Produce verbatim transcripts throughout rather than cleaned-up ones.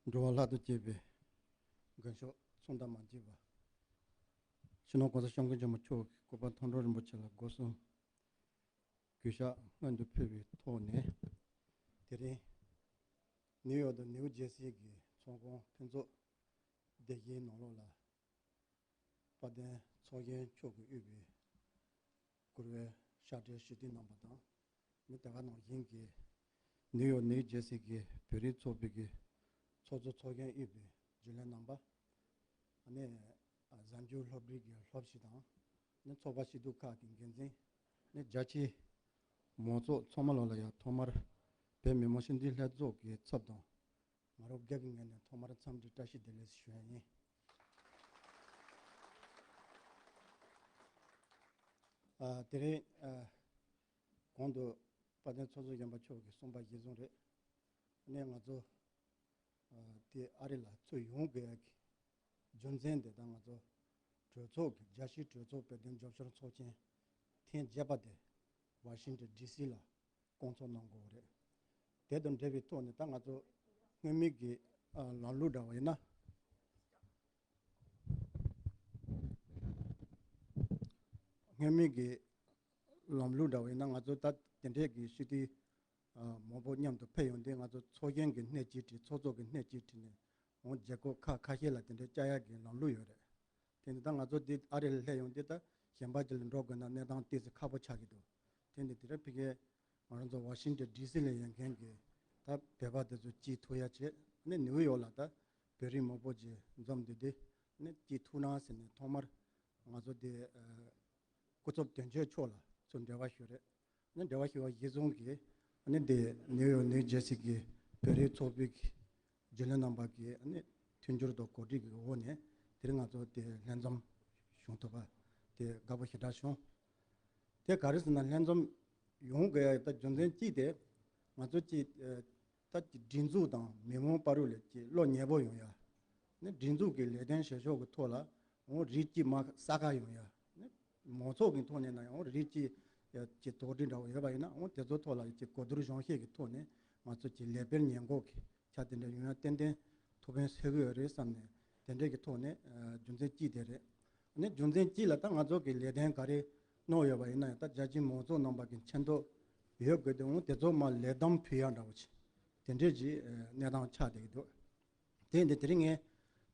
འགྲོ་བ་ལྷ་དང་བཅས་པའི་མགོན་མཆོག་མཚུངས་ཟླ་མ་མཇལ་བ། སྤྱི་ནོར་༸གོང་ས་༸སྐྱབས་མགོན་ཆེན་པོ་མཆོག་གི་སྐུ་པར་མཐོང་གྲོལ་རིན་པོ་ཆེ་ལ་སྒོ་གསུམ་གུས་ཕྱག་སྔོན་དུ་ཕུལ་བའི་ཐོག་ནས། དེ་རིང་ནིའུ་ཡོག་དང་ནིའུ་ཇེ་སི་གི་ཚོང་ཁང་ཕུན་ཚོགས་བདེ་སྐྱིད་ནང་ལོགས་ལ། དཔལ་ལྡན་ཚོགས་རྒྱན་མཆོག་གིས་དབུས་པའི་གུས་པའི་ཕྱག་སྦྲེལ་ཞུ་གཏུག་གནང་བ་དང་། ནི་དེ་ག་ནང་བཞིན་གྱི་ནིའུ་ཡོག་ནིའུ་ཇེ་སི་གི་བོད་རིགས་ཚོགས་པའི་གི་ཚོགས་གཙོ་ཚོགས་གཞོན་དབུས་པའི་རྒྱུན་ལས་རྣམ་པ། ནི་གཟའ་མཇུག་སློབ་གྲྭའི་གི་སློབ་སྤྱི་དང་། ནི་ཚོགས་པ་སྐྱིད་སྡུག་ཁག་གི་འགན་འཛིན། ནི་རྒྱ་ཆེའི་མང་ཚོགས་ཚང་མ་ལོ་ལ་ཡང་ཐོག་མར་བོད་མི་མང་སྤྱི་འཐུས་ལྷན་ཚོགས་ཀྱི་ཚབ་དང་། ང་རང་སྒེར་གྱི་ངོས་ནས་ཐོག་མར་འཚམས་འདྲི་བཀྲ་ཤིས་བདེ་ལེགས་ཞུ་ཡ་ཡིན། ཨ། དེ་རིང་ཨ་གོང་དུ་དཔལ་ལྡན་ཚོགས་གཙོ་གཞོན་པ་མཆོག་གིས་གསུངས་པ་གཞིར་བཟུང་རེད། ནས་ང་ཚོ་ཨ་དེ་ཨ་རི་ལ་ཚུར་ཡོང་དགོས་ཡ་གི་རྒྱུ་མཚན་དེ་ད་ང་ཚོ་གྲོས་ཚོགས་ཀྱི་རྒྱལ་སྤྱིའི་གྲོས་ཚོགས་བོད་དོན་རྒྱབ་སྐྱོར་ཚོགས་ཆེན་ཐེངས་བརྒྱད་པ་དེ་ཝ་ཤིང་ཊོན་ཌི་སི་ལ་བསྐོང་ཚོགས་གནང་དགོས་རེད། དེ་དང་འབྲེལ་བའི་ཐོག་ནས་ད་ང་ཚོ་སྔོན་མའི་གི་ཨ་ལམ་ལུགས་འདྲ་བ་ཡིན་ན། སྔོན་མའི་གི་ལམ་ལུགས་འདྲ་བ་ཡིན་ན། ང་ཚོ་ད་དེ་འདྲའི་གི་སྤྱི་འཐུས་ཨ་མང་པོ་མཉམ་དུ་ཕེབས་ཡོང་དུས། ང་ཚོ་ཚོགས་རྒྱན་གྱི་སྣེ་གཅིག་བྲིས། ཚོགས་གཙོ་གི་སྣེ་གཅིག་བྲིས་ནས། འོང་རྒྱལ་ཁབ་ཁག་ཁ་ཤས་ལ་དེ་འདྲའི་བཅར་ཡག་གི་ལམ་ལུགས་ཡོད་རེད། དེ་ནི་ད་ང་ཚོ་འདི་ཨ་རི་ལ་སླེབས་ཡོང་དུས། ད་གཞན་པ་ཅིག་ལ་འགྲོ་དགོས་ན་གནས་སྟངས་ཏོག་ཙམ་ཁག་པོ་ཆགས་ཀྱི་འདུག་དེ་ནི་དེ་རིང་ཕ་གིར་ང་རང་ཚོ་ཝ་ཤིང་ཊོན་ཌི་སི་ལ་ཡོད་མཁན་གྱི་ད་བོད་པ་དེ་ཚོ་སྐྱིད་ཐུབ་ཡ་བྱས། ནི་ནིའུ་ཡོག་ལ་ད་བོད་རིགས་མང་པོ་ཅིག་འཛོམས་བསྡད་དུས། ནི་སྐྱིད་ཐུབ་ན་ཟེར་ནས་ཐོག་མར་ང་ཚོ་དེ་ཨ་སྐུ་ཚབ་དོན་གཅོད་མཆོག་ལ་ཚུར་འབྲེལ་བ་ཞུས་རེད། ནི་འབྲེལ་བ་ཞུས་པ་གཞིར་བཟུང་གིས། ནི་དེ་ནིའུ་ཡོག་ནིའུ་ཇེ་སི་གི་བོད་རིགས་ཚོགས་པའི་གི་རྒྱུན་ལས་རྣམ་པ་གི་ནི་མཐུན་འགྱུར་དང་གོ་སྒྲིག་གི་འོག་ནས། དེ་རིང་ང་ཚོ་དེ་ལྷན་འཛོམས་བྱུང་ཐུབ་པ་དེ་དགའ་པོ་ཞེ་དྲག་བྱུང་། དེ་ག་རེ་ཟེར་ན། ལྷན་འཛོམས་ཡོང་དགོས་ཡ་ད་རྒྱུ་མཚན་གཅིག་དེ། ང་ཚོ་གཅིག་ཨ་ད་གཅིག་སྒྲིག་འཛུགས་དང་མི་མང་བར་ལ་གཅིག་བློ་ཉེ་པོ་ཡོང་ཡ། ནི་སྒྲིག་འཛུགས་ཀྱི་ལས་དོན་བྱེད་ཕྱོགས་ཀྱི་ཐོག་ལ་འོང་རིགས་གཅིག་མ་ས་ཁ་ཡོང་ཡ། ནི་མང་ཚོགས་ཀྱི་ཐོག་ནས་ན་ཡང་རིགས་གཅིག་ཀྱི་དོགས་འདྲི་འདྲ་བོ་ཡོད་པ་ཡིན་ན། འོང་དེ་ཚོ་ཐོག་ལ་གཅིག་གོ་བསྡུར་གཞོན་བཤད་ཀྱི་ཐོག་ནས་ང་ཚོ་གཅིག་ལེགས་སྤེལ་ཉེས་འགོག་གི་ཆ་དེ་འདྲ་ཡོང་ཡ་ཏན་ཏན་ཐུགས་ཕན་གསོས་ཀྱི་ཡོད་རེད་བསམ་ནས། དེ་འདྲ་གི་ཐོག་ནས་ཨ་རྒྱུ་མཚན་གཅིག་དེ་རེད། ནི་རྒྱུ་མཚན་གཅིག་ལ་ད་ང་ཚོ་གི་ལས་དོན་ག་རེ་གནང་ཡོད་པ་ཡིན་ན་ཡང་། ད་རྒྱ་ཆེའི་མང་ཚོགས་རྣམ་པ་གི་མཁྱེན་རྟོགས་ཡོད་དགོས་དུས། འོང་དེ་ཚོ་མར་ལས་བསྡོམས་ཕུལ་ཡ་འདྲ་བོ་ཅིག་དེ་འདྲས་ཀྱི་ཨ་གནས་སྟངས་ཆགས་བསྡད་ཀྱི་འདུག་དེ་འདི་དེ་རིང་ངས་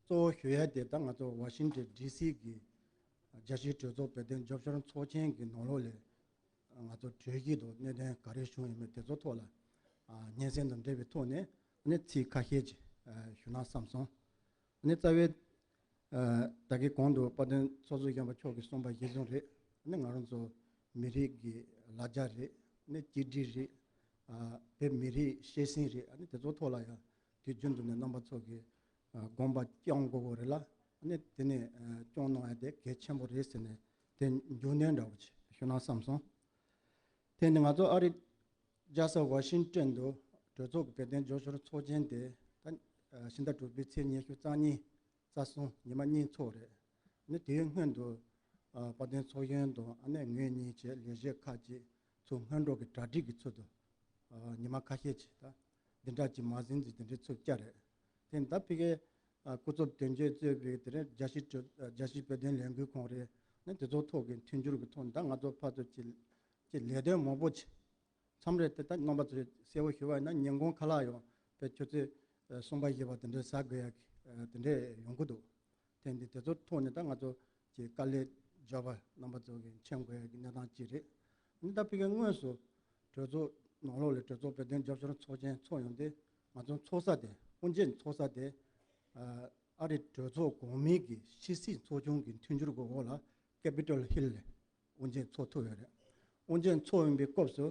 གཙོ་བོ་ཞུ་ཡ་དེ། ད་ང་ཚོ་ཝ་ཤིང་ཊོན་ཌི་སི་གི་རྒྱལ་སྤྱིའི་གྲོས་ཚོགས་བོད་དོན་རྒྱབ་སྐྱོར་ཚོགས་ཆེན་གྱི་ནང་ལོགས་ལ་ང་ཚོ་གྲོས་གཞི་དང་གནད་དོན་ག་རེ་བྱུང་ཡོད་མེད་དེ་ཚོ་ཐོག་ལ་ཨ་སྙན་སེང་དང་འབྲེལ་བའི་ཐོག་ནས་ནི་ཚིག་ཁ་ཤས་ཅིག་ཨ་ཞུ་ན་བསམ་སོང་། ནི་རྩ་བའི་ཨ་ད་གིན་གོང་དུ་དཔལ་ལྡན་ཚོགས་གཙོ་གཞོན་པ་མཆོག་གིས་གསུངས་པ་གཞིར་བཟུང་རེད། ནི་ང་རང་ཚོ་མི་རིགས་ཀྱི་ལ་རྒྱ་རེད། ནི་གཅིག་སྒྲིལ་རེད། ཨ་བོད་མི་རིགས་སྐྱེད་སྲིང་རེད། ཨ་ནི་དེ་ཚོ་ཐོག་ལ་ཡང་དུས་རྒྱུན་དུ་ནས་རྣམ་པ་ཚོ་གིས་ཨ་དགོངས་པ་བསྐྱང་དགོས་དགོས་རེད་ལ། ཨ་ནི་དེ་ནས་ཨ་བསྐྱང་གནང་ཡ་དེ་གལ་ཆེན་པོ་རེད་ཟེར་ནས། དེ་མཇུག་སྣོན་འདྲ་བོ་ཅིག་ཞུ་ན་བསམ་སོང་། དེ་ནི་ང་ཚོ་ཨ་རི་རྒྱལ་ས་ཝ་ཤིང་ཊོན་དུ་གྲོས་ཚོགས་ཀྱི་བོད་དོན་རྒྱབ་སྐྱོར་ཚོགས་ཆེན་དེ་ད་ཨ་ཕྱི་ཟླ་དྲུག་པའི་ཚེས་ཉི་ཤུ་རྩ་གཉིས་རྩ་གསུམ་ཉི་མ་གཉིས་ཚོགས་རེད། ནི་དེའི་སྔོན་དུ་ཨ་དཔལ་ལྡན་ཚོགས་གཞོན་དང་ཨ་ནི་ངོས་གཉིས་བཅས་ལས་བྱེད་ཁག་ཅིག་ཚུར་སྔོན་འགྲོ་གི་གྲ་སྒྲིག་གི་ཚུལ་དུ་ཨ་ཉི་མ་ཁ་ཤས་ཅིག་ད་འདི་འདྲ་ཅིག་མ་ཟིན་ཅིག་དེ་འདྲའི་ཚུལ་བཅར་རེད། དེ་ནི་ད་ཕ་གིའི་ཨ་སྐུ་ཚབ་དོན་གཅོད་གཙོས་པའི་དེ་རིང་རྒྱལ་སྤྱིའི་གྲོས་རྒྱལ་སྤྱིའི་བོད་དོན་ལས་འགུལ་ཁོངས་རེད། ནི་དེ་ཚོ་ཐོག་གི་མཐུན་འགྱུར་གྱི་ཐོག་ནས་ད་ང་ཚོ་ཕར་ཚུར་ཅིག་ཅིག་ལས་དོན་མང་པོ་ཅིག་མཚམས་རེ་དེ་ལྟར་རྣམ་པ་ཚོས་གསལ་པོ་ཞུ་བ་ཡིན་ན། ཉིན་གུང་ཁ་ལག་ཡང་བོད་ཆུ་ཚོད་ཨ་གསུམ་པ་བཞི་པ་དེ་འདྲའི་ཟ་དགོས་ཡ་གི་ཨ་དེ་འདྲས་ཡོང་གི་འདུག་དེ་འདི་དེ་ཚོ་ཐོག་ནས་ད་ང་ཚོ་གི་དཀའ་ལས་རྒྱབ་པ་རྣམ་པ་ཚོ་གི་མཁྱེན་དགོས་ཡ་གི་གནས་སྟངས་ཅིག་རེད། ནི་ད་ཕ་གི་དངོས་སུ་གྲོས་ཚོགས་ནང་ལོགས་ལ་གྲོས་ཚོགས་བོད་དོན་རྒྱབ་སྐྱོར་ཚོགས་ཆེན་ཚོགས་ཡོང་དུས། ང་ཚོ་ཚོགས་ས་དེ་དབུ་འབྱེད་ཚོགས་ས་དེ་ཨ་ཨ་རི་གྲོས་ཚོགས་གོང་མའི་གི་ཕྱི་སྲིད་ཚོགས་ཆུང་གི་མཐུན་འགྱུར་གྱི་འོག་ལ་ཀེ་པི་ཊལ་ཧིལ་ལ་དབུ་འབྱེད་ཚོགས་ཐུབ་ཡོད་རེད། དབུ་འབྱེད་ཚོགས་ཡོང་པའི་སྐབས་སུ་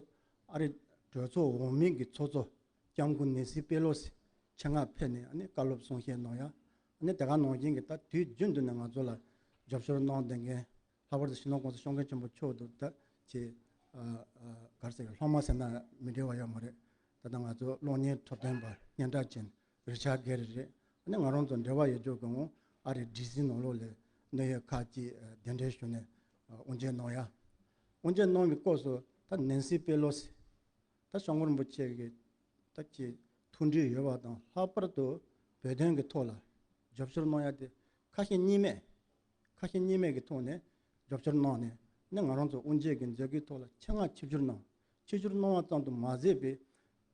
ཨ་རི་གྲོས་ཚོགས་འོག་མའི་གི་ཚོགས་གཙོ་སྐྱབས་མགོན་ནེན་སི་པེ་ལོ་སི་ཆེད་མངགས་ཕེབས་ནས་ཨ་ནི་བཀའ་སློབ་གསུང་བཤད་གནང་ཡ། ཨ་ནི་དེ་ག་ནང་བཞིན་གྱི་ད་དུས་རྒྱུན་དུ་ནས་ང་ཚོ་ལ་རྒྱབ་སྐྱོར་གནང་བསྡད་མཁན། ལྷག་པར་དུ་སྤྱི་ནོར་༸གོང་ས་༸སྐྱབས་མགོན་ཆེན་པོ་མཆོག་ཏུ་ད་ཅེས་ཨ་ཨ་ག་རེ་ཟེར། སློབ་མ་ཟེར་ན་མི་འགྲིག་པ་ཡོད་མ་རེད། ད་ལྟ་ང་ཚོ་གློག་བརྙན་འཁྲབ་སྟོན་པ་སྙན་གྲགས་ཅན་རི་ཆར་གྷེ་རི་རེད། ཨ་ནི་ང་རང་ཚོ་འབྲེལ་བ་ཡོད་རྒྱུ་གི་འོང་ཨ་རི་ཌི་སི་ནང་ལོགས་ལ་གནད་ཡོད་ཁག་ཅིག་གདན་འདྲེན་ཞུས་ནས་དབུ་འབྱེད་གནང་ཡ། དབུ་འབྱེད་གནང་བའི་སྐབས་སུ་ད་ནེན་སི་པེ་ལོ་སི་ད་སྐྱབས་མགོན་རིན་པོ་ཆེ་གི་ད་ཀྱི་ཐུགས་འདྲིས་ཡོད་པ་དང་། ལྷག་པར་དུ་ བོད་དོན་གྱི་ཐོག་ལ་རྒྱབ་སྐྱོར་གནང་ཡ་དེ་ཁ་ཞེ་གཉིས་མེད། ཁ་ཞེ་གཉིས་མེད་ཀྱི་ཐོག་ནས་རྒྱབ་སྐྱོར་གནང་ནས་ནི་ང་རང་ཚོ་དབུ་འབྱེད་ཀྱི་མཛད་སྒོའི་ཐོག་ལ་ཆེད་མངགས་ཆིབས་བསྒྱུར་གནང་། ཆིབས་བསྒྱུར་གནང་བ་ཙམ་དུ་མ་ཟད་པའི་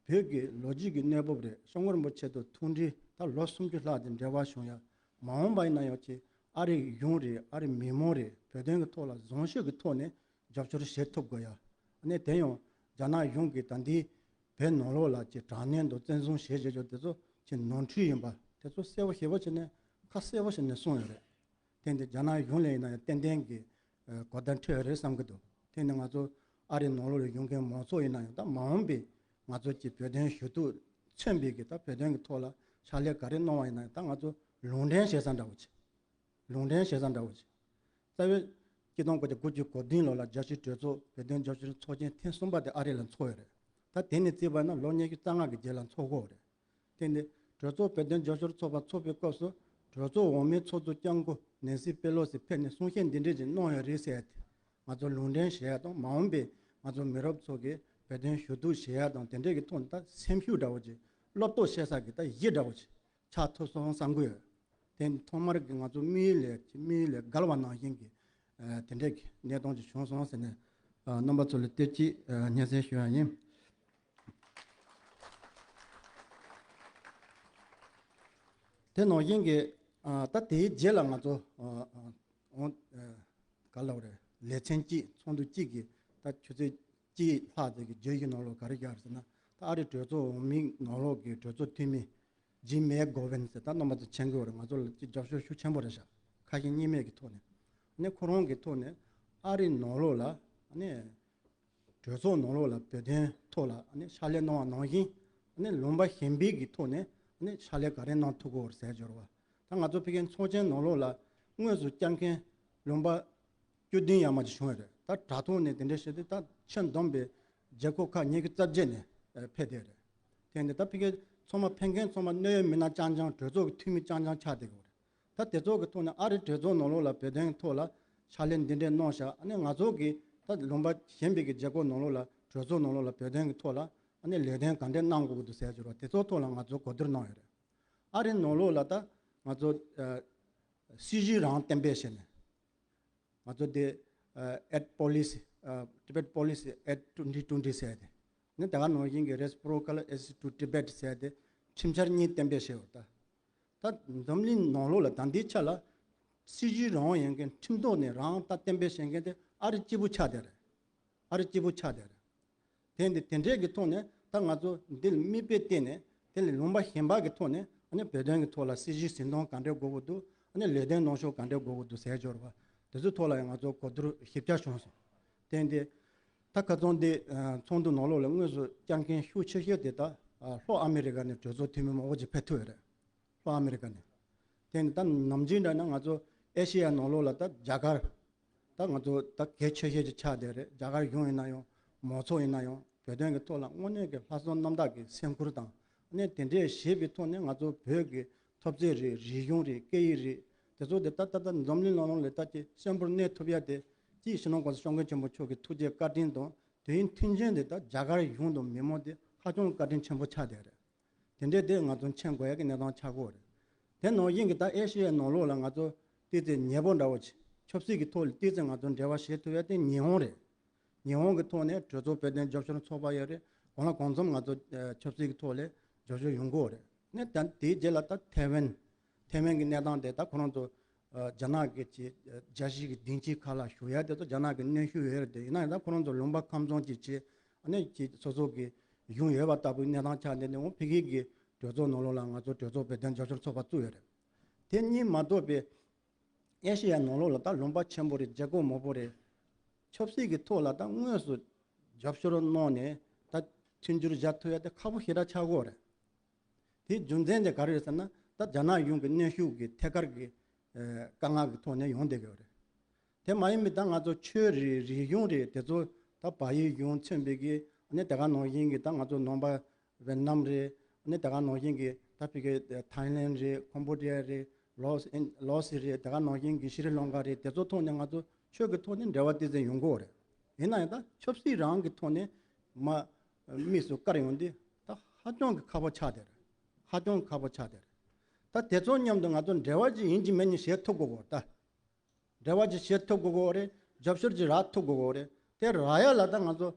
བོད་ཀྱི་ལོ་རྒྱུས་ཀྱི་གནས་བབ་རེད། སྐྱབས་མགོན་རིན་པོ་ཆེ་དང་ཐུག་འཕྲད་ད་ལོ་སུམ་ཅུ་ལྷག་ཙམ་འབྲེལ་བ་བྱུང་ཡ། མ་འོངས་པ་ཡིན་ན་ཡང་ཅིག་ཨ་རིའི་གཞུང་རེད། ཨ་རིའི་མི་མང་རེད། བོད་དོན་གྱི་ཐོག་ལ་བཟང་ཤོས་ཀྱི་ཐོག་ནས་རྒྱབ་སྐྱོར་བྱེད་ཐུབ་དགོས་ཡ། ཨ་ནི་དེ་ཡང་རྒྱ་ནག་གཞུང་གིས་ད་ལྟའི་བོད་ནང་ལོགས་ལ་ཅིག་དྲག་གནོན་དང་བཙན་བཟུང་བྱེད་བཞིན་ཡོད་དེ་ཚོ་ཅིག་ནོར་འཁྲུལ་ཡིན་པ་དེ་ཚོ་གསལ་པོ་ཞེ་པོ་བྱས་ནས་ཁ་གསལ་པོ་བྱས་ནས་གསུངས་ཡོད་རེད། དེ་འདི་རྒྱ་ནག་གཞུང་ལ་ཡིན་ན་ཡང་ཏན་ཏན་གྱི་ཨ་གོ་བརྡ་འཕྲོད་ཡོད་རེད་བསམ་གྱི་འདུག་དེ་ནི་ང་ཚོ་ཨ་རི་ནང་ལོགས་ལ་ཡོད་མཁན་མང་ཚོགས་ཡིན་ན་ཡང་ད་མ་འོངས་པའི་ང་ཚོ་གྱི་བོད་དོན་ཞུ་གཏུག་མཚོན་པའི་གི་ད་བོད་དོན་གྱི་ཐོག་ལ་ཕྱག་ལས་ག་རེ་གནང་བ་ཡིན་ན་ཡང་ད་ང་ཚོ་ལུང་འདྲེན་བྱེད་ས་འདྲ་བོ་ཅིག་ལུང་འདྲེན་བྱེད་ས་འདྲ་བོ་ཅིག་རྩ་བའི་ཆིག་སྟོང་དགུ་བརྒྱ་དགུ་བཅུ་གོ་བདུན་ལོ་ལ་རྒྱལ་སྤྱིའི་གྲོས་ཚོགས་བོད་དོན་རྒྱབ་སྐྱོར་ཚོགས་ཆེན་ཐེངས་གསུམ་པ་དེ་ཨ་རི་ལ་འཚོགས་ཡོད་རེད། ད་དེ་ནས་བརྩིས་པ་ན་ལོ་ཉི་ཤུ་རྩ་ལྔ་གི་རྗེས་ལ་འཚོགས་ཀྱི་ཡོད་རེད། དེ་ནི་གྲོས་ཚོགས་བོད་དོན་རྒྱབ་སྐྱོར་ཚོགས་པ་འཚོགས་པའི་སྐབས་སུ་གྲོས་ཚོགས་འོག་མའི་ཚོགས་གཙོ་སྐྱབས་མགོན་ནེན་སི་པེ་ལོ་སི་ཕེབས་ནས་གསུང་བཤད་འདི་འདྲས་ཅིག་གནང་ཡོད་རེད་ཟེར་ཏེ། ང་ཚོ་ལུང་འདྲེན་བྱེད་ཡ་དང་མ་འོངས་པའི་ང་ཚོ་མི་རབས་ཚོ་གིས་བོད་དོན་ཞུ་གཏུག་བྱེད་ཡ་དང་དེ་འདྲས་ཀྱི་ཐོག་ནས་ད་སེམས་ཤུགས་འདྲ་བོ་ཅིག་བློ་གཏོད་བྱེད་ས་གི་ད་གཞི་འདྲ་བོ་ཅིག་ཆགས་ཐུབ་སོང་བསམ་གི་ཡོད། དེ་ནི་ཐོག་མར་གྱི་ང་ཚོ་དམིགས་ཡུལ་ལས་དམིགས་ཡུལ་ལས་བརྒལ་བ་ནང་བཞིན་གྱི་ཨ་དེ་འདྲས་ཀྱི་གནས་སྟངས་ཅིག་བྱུང་སོང་ཟེར་ནས་ཨ་རྣམ་པ་ཚོ་ལ་བསྟན་བཅོས་ཨ་སྙན་སེང་ཞུ་ཡ་ཡིན། དེ་ནང་བཞིན་གྱི་ཨ་ད་དེའི་རྗེས་ལ་ང་ཚོ་ཨ་ཨ་འོང་ཨ་ག་ལབ་རེད། ལེ་ཚན་གཅིག་ཚོགས་འདུ་གཅིག་གི་ད་ཆུ་ཚོད་གཅིག་ལྷག་ཙམ་གྱི་བརྗོད་གཞི་ནང་ལོགས་ག་རེ་བཞག་རེད་ཟེར་ན། ད་ཨ་རི་གྲོས་ཚོགས་འོག་མའི་ནང་ལོགས་ཀྱི་གྲོས་ཚོགས་འཐུས་མི་ཇིམ་མེག་གོ་ཝན་ཟེར་ད་རྣམ་པ་ཚོ་མཁྱེན་གྱི་ཡོད་རེད། ང་ཚོ་ལ་ཅིག་རྒྱབ་སྐྱོར་ཤུགས་ཆེན་པོ་རེད་ཤག་ཁ་ཞེ་གཉིས་མེད་ཀྱི་ཐོག་ནས། ཨ་ནི་ཁོ་རང་གི་ཐོག་ནས་ཨ་རི་ནང་ལོགས་ལ་ཨ་ནི་གྲོས་ཚོགས་ནང་ལོགས་ལ་བོད་དོན་ཐོག་ལ་ཨ་ནི་ཕྱག་ལས་གནང་བ་ནང་བཞིན་ཨ་ནི་ལུང་པ་གཞན་པའི་གི་ཐོག་ནས་ཨ་ནི་ཕྱག་ལས་ག་རེ་གནང་ཐུབ་ཀྱི་ཡོད་རེད་ཟེར་འབྱོར་བ། ད་ང་ཚོ་ཕ་གིའི་ཚོགས་ཆེན་ནང་ལོགས་ལ་དངོས་སུ་བཅར་མཁན་ལུང་པ་བཅུ་བདུན་ཡར་མར་ཅིག་བྱུང་ཡོད་རེད། ད་དྲ་ཐོག་ནས་དེ་འདྲ་བྱས་ཏེ་ད་ཁྱོན་བསྡོམས་པའི་རྒྱལ་ཁབ་ཁག་ཉི་ཤུ་རྩ་བརྒྱད་ནས་ཨ་ཕེབས་བསྡད་རེད། དེ་ནས་ད་ཕ་གིའི་ཚང་མ་ཕེབས་མཁན་ཚང་མ་གནད་ཡོད་མི་སྣ་རྐྱང་རྐྱང་གྲོས་ཚོགས་ཀྱི་འཐུས་མི་རྐྱང་རྐྱང་ཆགས་བསྡད་ཀྱི་ཡོད་རེད། ད་དེ་ཚོ་གི་ཐོག་ནས་ཨ་རི་གྲོས་ཚོགས་ནང་ལོགས་ལ་བོད་དོན་གྱི་ཐོག་ལ་ཕྱག་ལས་འདི་འདྲས་གནང་ཤག་ཨ་ནི་ང་ཚོ་གི་ད་ལུང་པ་གཞན་པའི་གི་རྒྱལ་ཁབ་ནང་ལོགས་ལ་གྲོས་ཚོགས་ནང་ལོགས་ལ་བོད་དོན་གྱི་ཐོག་ལ་ཨ་ནི་ལས་དོན་ག་འདྲས་གནང་དགོས་ཀྱི་འདུག་ཟེར་གྱི་རེད་བ། དེ་ཚོ་ཐོག་ལ་ང་ཚོ་གོ་བསྡུར་གནང་ཡོད་རེད། ཨ་རི་ནང་ལོགས་ལ་ད་ང་ཚོ་ཨ་སྲིད་ཇུས་རང་གཏན་འབེབས་བྱས་ནས། ང་ཚོ་དེ་ཨ་Act Policy ཨ་Tibet Policy Act twenty twenty ཟེར་ཏེ། ནི་ད་ག་ནང་བཞིན་གྱི་Reciprocal Access to Tibet ཟེར་ཏེ་ཁྲིམས་འཆར་གཉིས་གཏན་འབེབས་བྱས་ཡོད་ད། ད་འཛམ་གླིང་ནང་ལོགས་ལ་ད་ལྟའི་ཆ་ལ་སྲིད་ཇུས་རང་ཡིན་མཁན་ཁྲིམས་ཐོག་ནས་རང་ད་གཏན་འབེབས་བྱེད་མཁན་དེ་ཨ་རི་གཅིག་པུ་ཆགས་བསྡད་རེད། ཨ་རི་གཅིག་པུ་ཆགས་བསྡད་རེད། དེ་འདི་དེ་འདྲས་ཀྱི་ཐོག་ནས་ད་ང་ཚོ་འདི་ལ་མིག་དཔེ་བལྟས་ནས་དེ་ལས་ལུང་པ་གཞན་པ་གི་ཐོག་ནས་ཨ་ནི་བོད་དོན་གྱི་ཐོག་ལ་སྲིད་ཇུས་འཛིན་སྟངས་ག་འདྲས་དགོས་ཀྱི་འདུག་ཨ་ནི་ལས་དོན་གནང་ཕྱོགས་ག་འདྲས་དགོས་ཀྱི་འདུག་ཟེར་འབྱོར་བ། དེ་ཚོའི་ཐོག་ལ་ཡང་ང་ཚོ་གོ་བསྡུར་ཞིབ་ཆ་བྱུང་སོང་། དེ་འདི་ད་ཁ་སང་འདི་ཚོགས་འདུ་ནང་ལོགས་ལ་དངོས་སུ་བཅར་མཁན་ཤུགས་ཆེ་ཤོས་དེ་ད་ལྷོ་ཨ་མི་རི་ཀ་ནས་གྲོས་ཚོགས་འཐུས་མི་མང་པོ་ཅིག་ཕེབས་ཐུབ་ཡོད་རེད། ལྷོ་ཨ་མི་རི་ཀ་ནས། དེ་ནི་ད་ནམ་རྒྱུན་འདྲ་ན་ང་ཚོ་ཨེ་ཤེ་ཡ་ནང་ལོགས་ལ་ད་རྒྱ་གར་ད་ང་ཚོ་ད་གལ་ཆེ་ཤོས་ཅིག་ཆགས་བསྡད་རེད། རྒྱ་གར་གཞུང་ཡིན་ན་ཡང་མང་ཚོགས་ཡིན་ན་ཡང་བོད་དོན་གྱི་ཐོག་ལ་དངོས་གནས་ཀྱི་ལྷག་བསམ་རྣམ་དག་གི་སེམས་ཁུར་དང་ཨ་ནི་དེ་འདྲས་བྱེད་པའི་ཐོག་ནས་ང་ཚོ་བོད་ཀྱི་ཐོབ་ཚད་རེད། རིག་གཞུང་རེད། སྐད་ཡིག་རེད། དེ་ཚོ་དེ་ད་ད་ད་འཛམ་གླིང་ནང་ལོགས་ལ་ད་ཅིག་གསོན་པོར་གནས་ཐུབ་ཡ་དེ་ཅིག་སྤྱི་ནོར་༸གོང་ས་༸སྐྱབས་མགོན་ཆེན་པོ་མཆོག་གི་ཐུགས་རྗེ་བཀའ་དྲིན་དང་དུས་ཡུན་ཐུང་ཆེན་དེ་ད་རྒྱ་གར་གཞུང་དང་མི་མང་དེ་ཧ་ཅང་བཀའ་དྲིན་ཆེན་པོ་ཆགས་བསྡད་རེད། དེ་འདྲའི་དེ་ང་ཚོ་མཁྱེན་དགོས་ཡ་གི་གནས་སྟངས་ཆགས་ཀྱི་ཡོད་རེད། དེ་ནང་བཞིན་གྱི་ད་ཨེ་ཤེ་ཡའི་ནང་ལོགས་ལ་ང་ཚོ་ཏོག་ཙམ་ཉེ་པོ་འདྲ་བོ་ཆེ་ཆབ་སྲིད་ཀྱི་ཐོག་ལ་ཏོག་ཙམ་ང་ཚོ་འབྲེལ་བ་བྱེད་ཐུབ་ཡ་དེ་ཉི་ཧོང་རེད། ཉི་ཧོང་གི་ཐོག་ནས་གྲོས་ཚོགས་བོད་དོན་རྒྱབ་སྐྱོར་ཚོགས་པ་ཡོད་རེད། གང་ལ་གང་འཚམ་ང་ཚོ་ཨ་ཆབ་སྲིད་ཀྱི་ཐོག་ལ་རྒྱབ་སྐྱོར་ཡོང་གི་ཡོད་རེད། ནས་ད་དེའི་རྗེས་ལ་ད་ཐའེ་ཝན། ཐའེ་ཝན་གྱི་གནས་སྟངས་དེ་ད་ཁོ་རང་ཚོ་ཨ་རྒྱ་ནག་གི་ཅིག་ཨ་རྒྱལ་སྤྱི་གི་སྡིངས་ཆའི་ཁ་ལ་བཞུགས་ཡ་དེ་ཚོ་རྒྱ་ནག་གི་གནོན་ཤུགས་ཡོད་རེད་དེ། ཡིན་ན་ཡང་ད་ཁོ་རང་ཚོ་ལུང་པ་ཁམས་ཚང་ཅིག་བྱས་ཨ་ནི་ཅིག་སོ་སོ་གི་གཞུང་ཡོད་པ་ལྟ་བུའི་གནས་སྟངས་ཆགས་བསྡད་ནས་འོང་ཕ་གི་གི་གྲོས་ཚོགས་ནང་ལོགས་ལ་ང་ཚོ་གྲོས་ཚོགས་བོད་དོན་རྒྱབ་སྐྱོར་ཚོགས་པ་བཙུགས་ཡོད་རེད། དེ་གཉིས་མ་གཏོགས་པའི་ཨེ་ཤེ་ཡ་ནང་ལོགས་ལ་ད་ལུང་པ་ཆེན་པོ་རེད། རྒྱལ་ཁབ་མང་པོ་རེད། ཆབ་སྲིད་ཀྱི་ཐོག་ལ་ད་དངོས་སུ་རྒྱབ་སྐྱོར་གནང་ནས་ད་མཐུན་འགྱུར་བཞག་ཐུབ་ཡ་དེ་ཁག་པོ་ཞེ་དྲག་ཆགས་ཀྱི་ཡོད་རེད། དེའི་རྒྱུ་མཚན་དེ་ག་རེ་རེད་ཟེར་ན་ད་རྒྱ་ནག་གཞུང་གི་གནོན་ཤུགས་ཀྱི་ཐད་ཀར་གྱི་ཨ་དཀའ་ངལ་གྱི་ཐོག་ནས་ཡོང་བསྡད་ཀྱི་ཡོད་རེད། དེ་མ་ཡིན་པའི་ད་ང་ཚོ་ཆོས་རེད། རིག་གཞུང་རེད། དེ་ཚོ་ད་བལ་ཡུལ་གཞུང་མཚོན་པའི་གི་ཨ་ནི་དེ་ག་ནང་བཞིན་གྱི་ད་ང་ཚོ་ནང་པ་ཝེ་ནམ་རེད། ཨ་ནི་དེ་ག་ནང་བཞིན་གྱི་ད་ཕ་གི་ཐའི་ལན་རེད། ཁོམ་བྷོ་ཌི་ཡ་རེད། ལའོ་སི་ལའོ་སི་རེད། དེ་ག་ནང་བཞིན་གྱི་ཤྲི་ལང་ཀ་རེད། དེ་ཚོ་ཐོག་ནས་ང་ཚོ་ཆོས་ཀྱི་ཐོག་ནས་འབྲེལ་བ་ཏོག་ཙམ་ཡོང་གི་ཡོད་རེད། ཡིན་ན་ཡང་ད་ཆབ་སྲིད་རང་གི་ཐོག་ནས་མ་དམིགས་སུ་བཀར་ཡོང་དུས་ད་ཧ་ཅང་གི་ཁག་པོ་ཆགས་བསྡད་རེད། ཧ་ཅང་ཁག་པོ་ཆགས་བསྡད་རེད། ད་དེ་ཚོ་མཉམ་དུ་ང་ཚོ་འབྲེལ་བ་ཅིག་ཡིན་གཅིག་མིན་གཅིག་བྱེད་ཐུབ་དགོས་གོ་ད། འབྲེལ་བ་ཅིག་བྱེད་ཐུབ་དགོས་གོ་རེད། རྒྱབ་སྐྱོར་ཅིག་རག་ཐུབ་དགོས་གོ་རེད། དེ་རག་ཡ་ལ་ད་ང་ཚོ་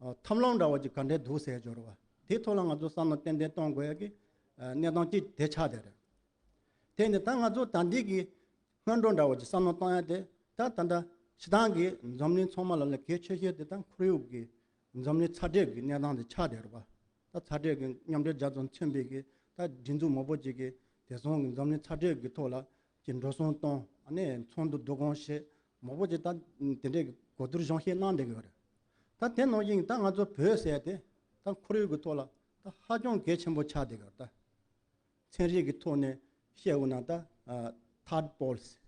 ཨ་ཐབས་ལམ་འདྲ་བ་ཅིག་ག་འདྲས་འདུག་ཟེར་འབྱོར་བ། དེའི་ཐོག་ལ་ང་ཚོ་བསམ་བློ་ཏན་ཏན་གཏོང་དགོས་ཡ་གི་ཨ་གནས་སྟངས་ཅིག་དེ་ཆགས་བསྡད་རེད། དེ་ནི་ད་ང་ཚོ་ད་འདི་གི་སྔོན་འགྲོ་འདྲ་བོ་ཅིག་བསམ་བློ་གཏོང་ཡ་དེ། ད་ད་ལྟ་སྤྱི་བཏང་གི་འཛམ་གླིང་ཚང་མ་ལ་ལ་གལ་ཆེ་ཤོས་དེ་ད་ཁོར་ཡུག་གི་འཛམ་གླིང་ཚ་དྲོད་ཀྱི་གནས་སྟངས་དེ་ཆགས་བསྡད་རེད་པ། ད་ཚ་དྲོད་ཀྱི་མཉམ་འབྲེལ་རྒྱལ་ཚོགས་མཚོན་པའི་གི་ད་སྒྲིག་འཛུགས་མང་པོ་ཅིག་གི་དེང་སང་གི་འཛམ་གླིང་ཚ་དྲོད་ཀྱི་ཐོག་ལ་ཅིག་འགྲོ་སོང་གཏོང་ཨ་ནི་ཚོགས་འདུ་བསྡུ་སྐོང་བྱེད་མང་པོ་ཅིག་ད་དེ་འདྲའི་གི་གོ་བསྡུར་གཞུང་བཤད་གནང་བསྡད་ཀྱི་ཡོད་རེད། ད་དེ་ནང་བཞིན་ད་ང་ཚོ་བོད་ཟེར་དེ་ད་ཁོར་ཡུག་གི་ཐོག་ལ་ད་ཧ་ཅང་གལ་ཆེན་པོ་ཆགས་བསྡད་ཀྱི་ཡོད་རེད་ད། ཚན་རིག་གི་ཐོག་ནས་བཤད་འོ་ན་ད་ཨ་ཐར་པོལ་སི།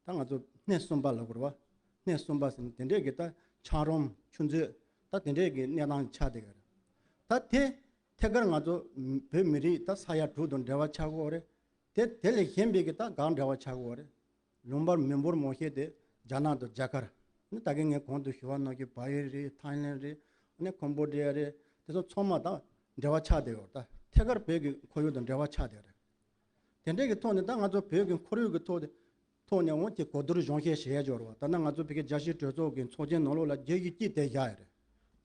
ད་ང་ཚོ་སྣེ་གསུམ་པ་ལབ་དགོས་རེད་པ། སྣེ་གསུམ་པ་ཟེར་ན་དེ་འདྲས་ཀྱི་ད་ཆགས་རིམ་ཆུ་མཛོད་ད་དེ་འདྲས་ཀྱི་གནས་སྟངས་ཆགས་བསྡད་ཀྱི་རེད། ད་དེ་ཐད་ཀར་ང་ཚོ་བོད་མི་རིགས་ད་ས་ཡ་དྲུག་དང་འབྲེལ་བ་ཆགས་ཀྱི་ཡོད་རེད། དེ་དེ་ལས་གཞན་པའི་གི་ད་གང་འབྲེལ་བ་ཆགས་ཀྱི་ཡོད་རེད། ལུང་པར་མི་འབོར་མང་ཤོས་དེ་རྒྱ་ནག་དང་རྒྱ་གར། ནི་ད་གིན་ངས་གོང་དུ་ཞུ་བ་ནང་བཞིན་བལ་ཡུལ་རེད། ཐའི་ལན་རེད། ནི་ཀམ་བོ་ཌི་ཡ་རེད། དེ་ཚོ་ཚང་མ་དང་འབྲེལ་བ་ཆགས་བསྡད་ཡོད་རེད། ད་ཐད་ཀར་བོད་ཀྱི་ཁོར་ཡུག་དང་འབྲེལ་བ་ཆགས་བསྡད་ཡོད་རེད། དེ་འདྲའི་གི་ཐོག་ནས་ད་ང་ཚོ་བོད་ཀྱི་ཁོར་ཡུག་གི་ཐོག་དེ་ཐོག་ནས་འོང་གི་གོ་བསྡུར་གཞུང་བཤད་བྱེད་ཡ་འབྱོར་བ། ད་ནི་ང་ཚོ་བོད་ཀྱི་རྒྱལ་སྤྱིའི་གྲོས་ཚོགས་ཀྱི་ཚོགས་ཆེན་ནང་ལོགས་ལ་རྒྱལ་གཞི་གཅིག་དེ་བཞག་ཡོད་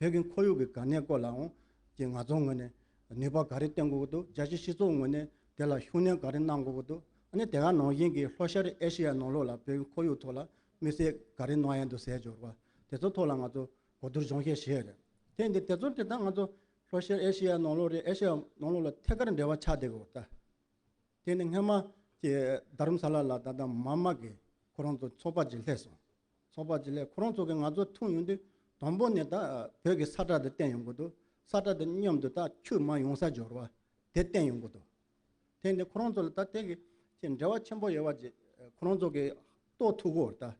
རེད། བོད་ཀྱི་ཁོར་ཡུག་གི་གལ་གནད་སྐོར་ལའང་ཀྱི་ང་ཚོ་ངོས་ནས་ནུས་པ་ག་རེ་བཏོན་དགོས་ཀྱི་འདུག་རྒྱལ་སྤྱིའི་སྤྱི་ཚོགས་ངོས་ནས་དེ་ལ་ཤུགས་སྣོན་ག་རེ་གནང་དགོས་ཀྱི་འདུག་ཨ་ནི་དེ་ག་ནང་བཞིན་གྱི་ལྷོ་ཤར་ཨེ་ཤི་ཡ་ནང་ལོགས་ལ་བོད་ཀྱི་ཁོར་ཡུག་ཐོག་ལ་དམིགས་བསལ་ག་རེ་གནང་ཡ་འདུག་ཟེར་འབྱོར་བ། དེ་ཚོ་ཐོག་ལ་ང་ཚོ་གོ་བསྡུར་གཞུང་བཤད་བྱས་རེད། དེ་འདི་དེ་ཚོ་དེ་ད་ང་ཚོ་ལྷོ་ཤར་ཨེ་ཤི་ཡ་ནང་ལོགས་རེད། ཨེ་ཤི་ཡ་ནང་ལོགས་ལ་ཐད་ཀར་འབྲེལ་བ་ཆགས་བསྡད་ཀྱི་ཡོད་ད། དེ་ནི་སྔོན་མ་ཀྱི་རྡ་རམ་ས་ལ་ལ་ད་ལྟ་མཱ་མ་གི་ཁོ་རང་ཚོ་ཚོགས་པ་ཅིག་སླེབས་སོང་། ཚོགས་པ་ཅིག་སླེབས། ཁོ་རང་ཚོ་གི་ང་ཚོ་ཐུག་ཡོང་དུས་དང་པོ་ནས་ད་བོད་ཀྱི་ས་ཁྲ་དེ་བསྟན་ཡོང་གི་འདུག་ས་ཁྲ་དེ་མཉམ་དུ་ད་ཁྱོད་མ་ཡོང་ས་འབྱོར་བ་དེ་བསྟན་ཡོང་གི་འདུག་དེ་ནི་ཁོ་རང་ཚོ་ལ་ད་དེ་གི་ཅིག་འབྲེལ་བ་ཆེན་པོ་ཡོད་པ་ཅིག་ཁོ་རང་ཚོ་གི་རྟོགས་ཐུབ་ཀྱི་ཡོད་རེད་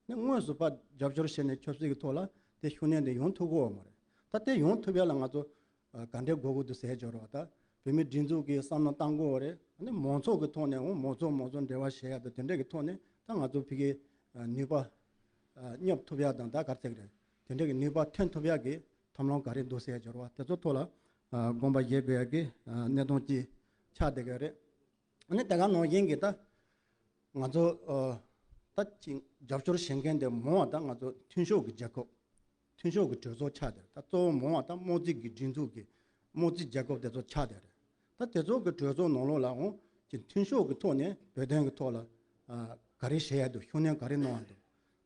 ད། ནི་དངོས་སུ་ཕར་རྒྱབ་སྐྱོར་བྱས་ནས་ཆབ་སྲིད་ཀྱི་ཐོག་ལ་དེ་ཤུགས་སྣོན་དེ་ཡོང་ཐུབ་ཀྱི་ཡོད་མ་རེད། ད་དེ་ཡོང་ཐུབ་ཡ་ལ་ང་ཚོ་ཨ་ག་འདྲས་དགོས་ཀྱི་འདུག་ཟེར་འབྱོར་བ། ད་བོད་མིའི་སྒྲིག་འཛུགས་ཀྱི་བསམ་བློ་བཏང་དགོས་པ་རེད། ཨ་ནི་མང་ཚོགས་ཀྱི་ཐོག་ནས་འོང་མང་ཚོགས་མང་ཚོགས་འབྲེལ་བ་བྱེད་ཡ་དང་དེ་འདྲས་ཀྱི་ཐོག་ནས་ད་ང་ཚོ་ཕ་གིའི་ཨ་ནུས་པ་ཨ་སྙོབ་ཐུབ་ཡ་དང་ད་ག་རེ་ཟེར་གི་རེད། དེ་འདྲས་ཀྱི་ནུས་པ་ཐོན་ཐུབ་ཡ་གི་ཐབས་ལམ་ག་རེ་འདུག་ཟེར་འབྱོར་བ། དེ་ཚོ་ཐོག་ལ་ཨ་དགོངས་པ་བཞེས་དགོས་ཡ་གི་ཨ་གནད་དོན་ཅིག་ཆགས་བསྡད་ཀྱི་རེད། ཨ་ནི་དེ་ག་ནང་བཞིན་གྱི་ད་ང་ཚོ་ཨ་ད་ཅིག་རྒྱབ་སྐྱོར་བྱེད་མཁན་དེ་མང་བ་ད་ང་ཚོ་མཐུན་ཕྱོགས་ཀྱི་རྒྱལ་ཁབ། མཐུན་ཕྱོགས་ཀྱི་གྲོས་ཚོགས་ཆགས་བསྡད། ད་གཙོ་བོ་མང་བ་ད་དམངས་གཙོའི་གི་སྒྲིག་འཛུགས་ཀྱི་དམངས་གཙོའི་རྒྱལ་ཁབ་དེ་ཚོ་ཆགས་བསྡད་རེད། ད་དེ་ཚོ་གི་གྲོས་ཚོགས་ནང་ལོགས་ལའང་ཅིག་མཐུན་ཕྱོགས་ཀྱི་ཐོག་ནས་བོད་དོན་གྱི་ཐོག་ལ་ཨ་ག་རེ་བྱེད་ཡ་འདུག་ཤུགས་སྣོན་ག་རེ་གནང་ཡ་འདུག་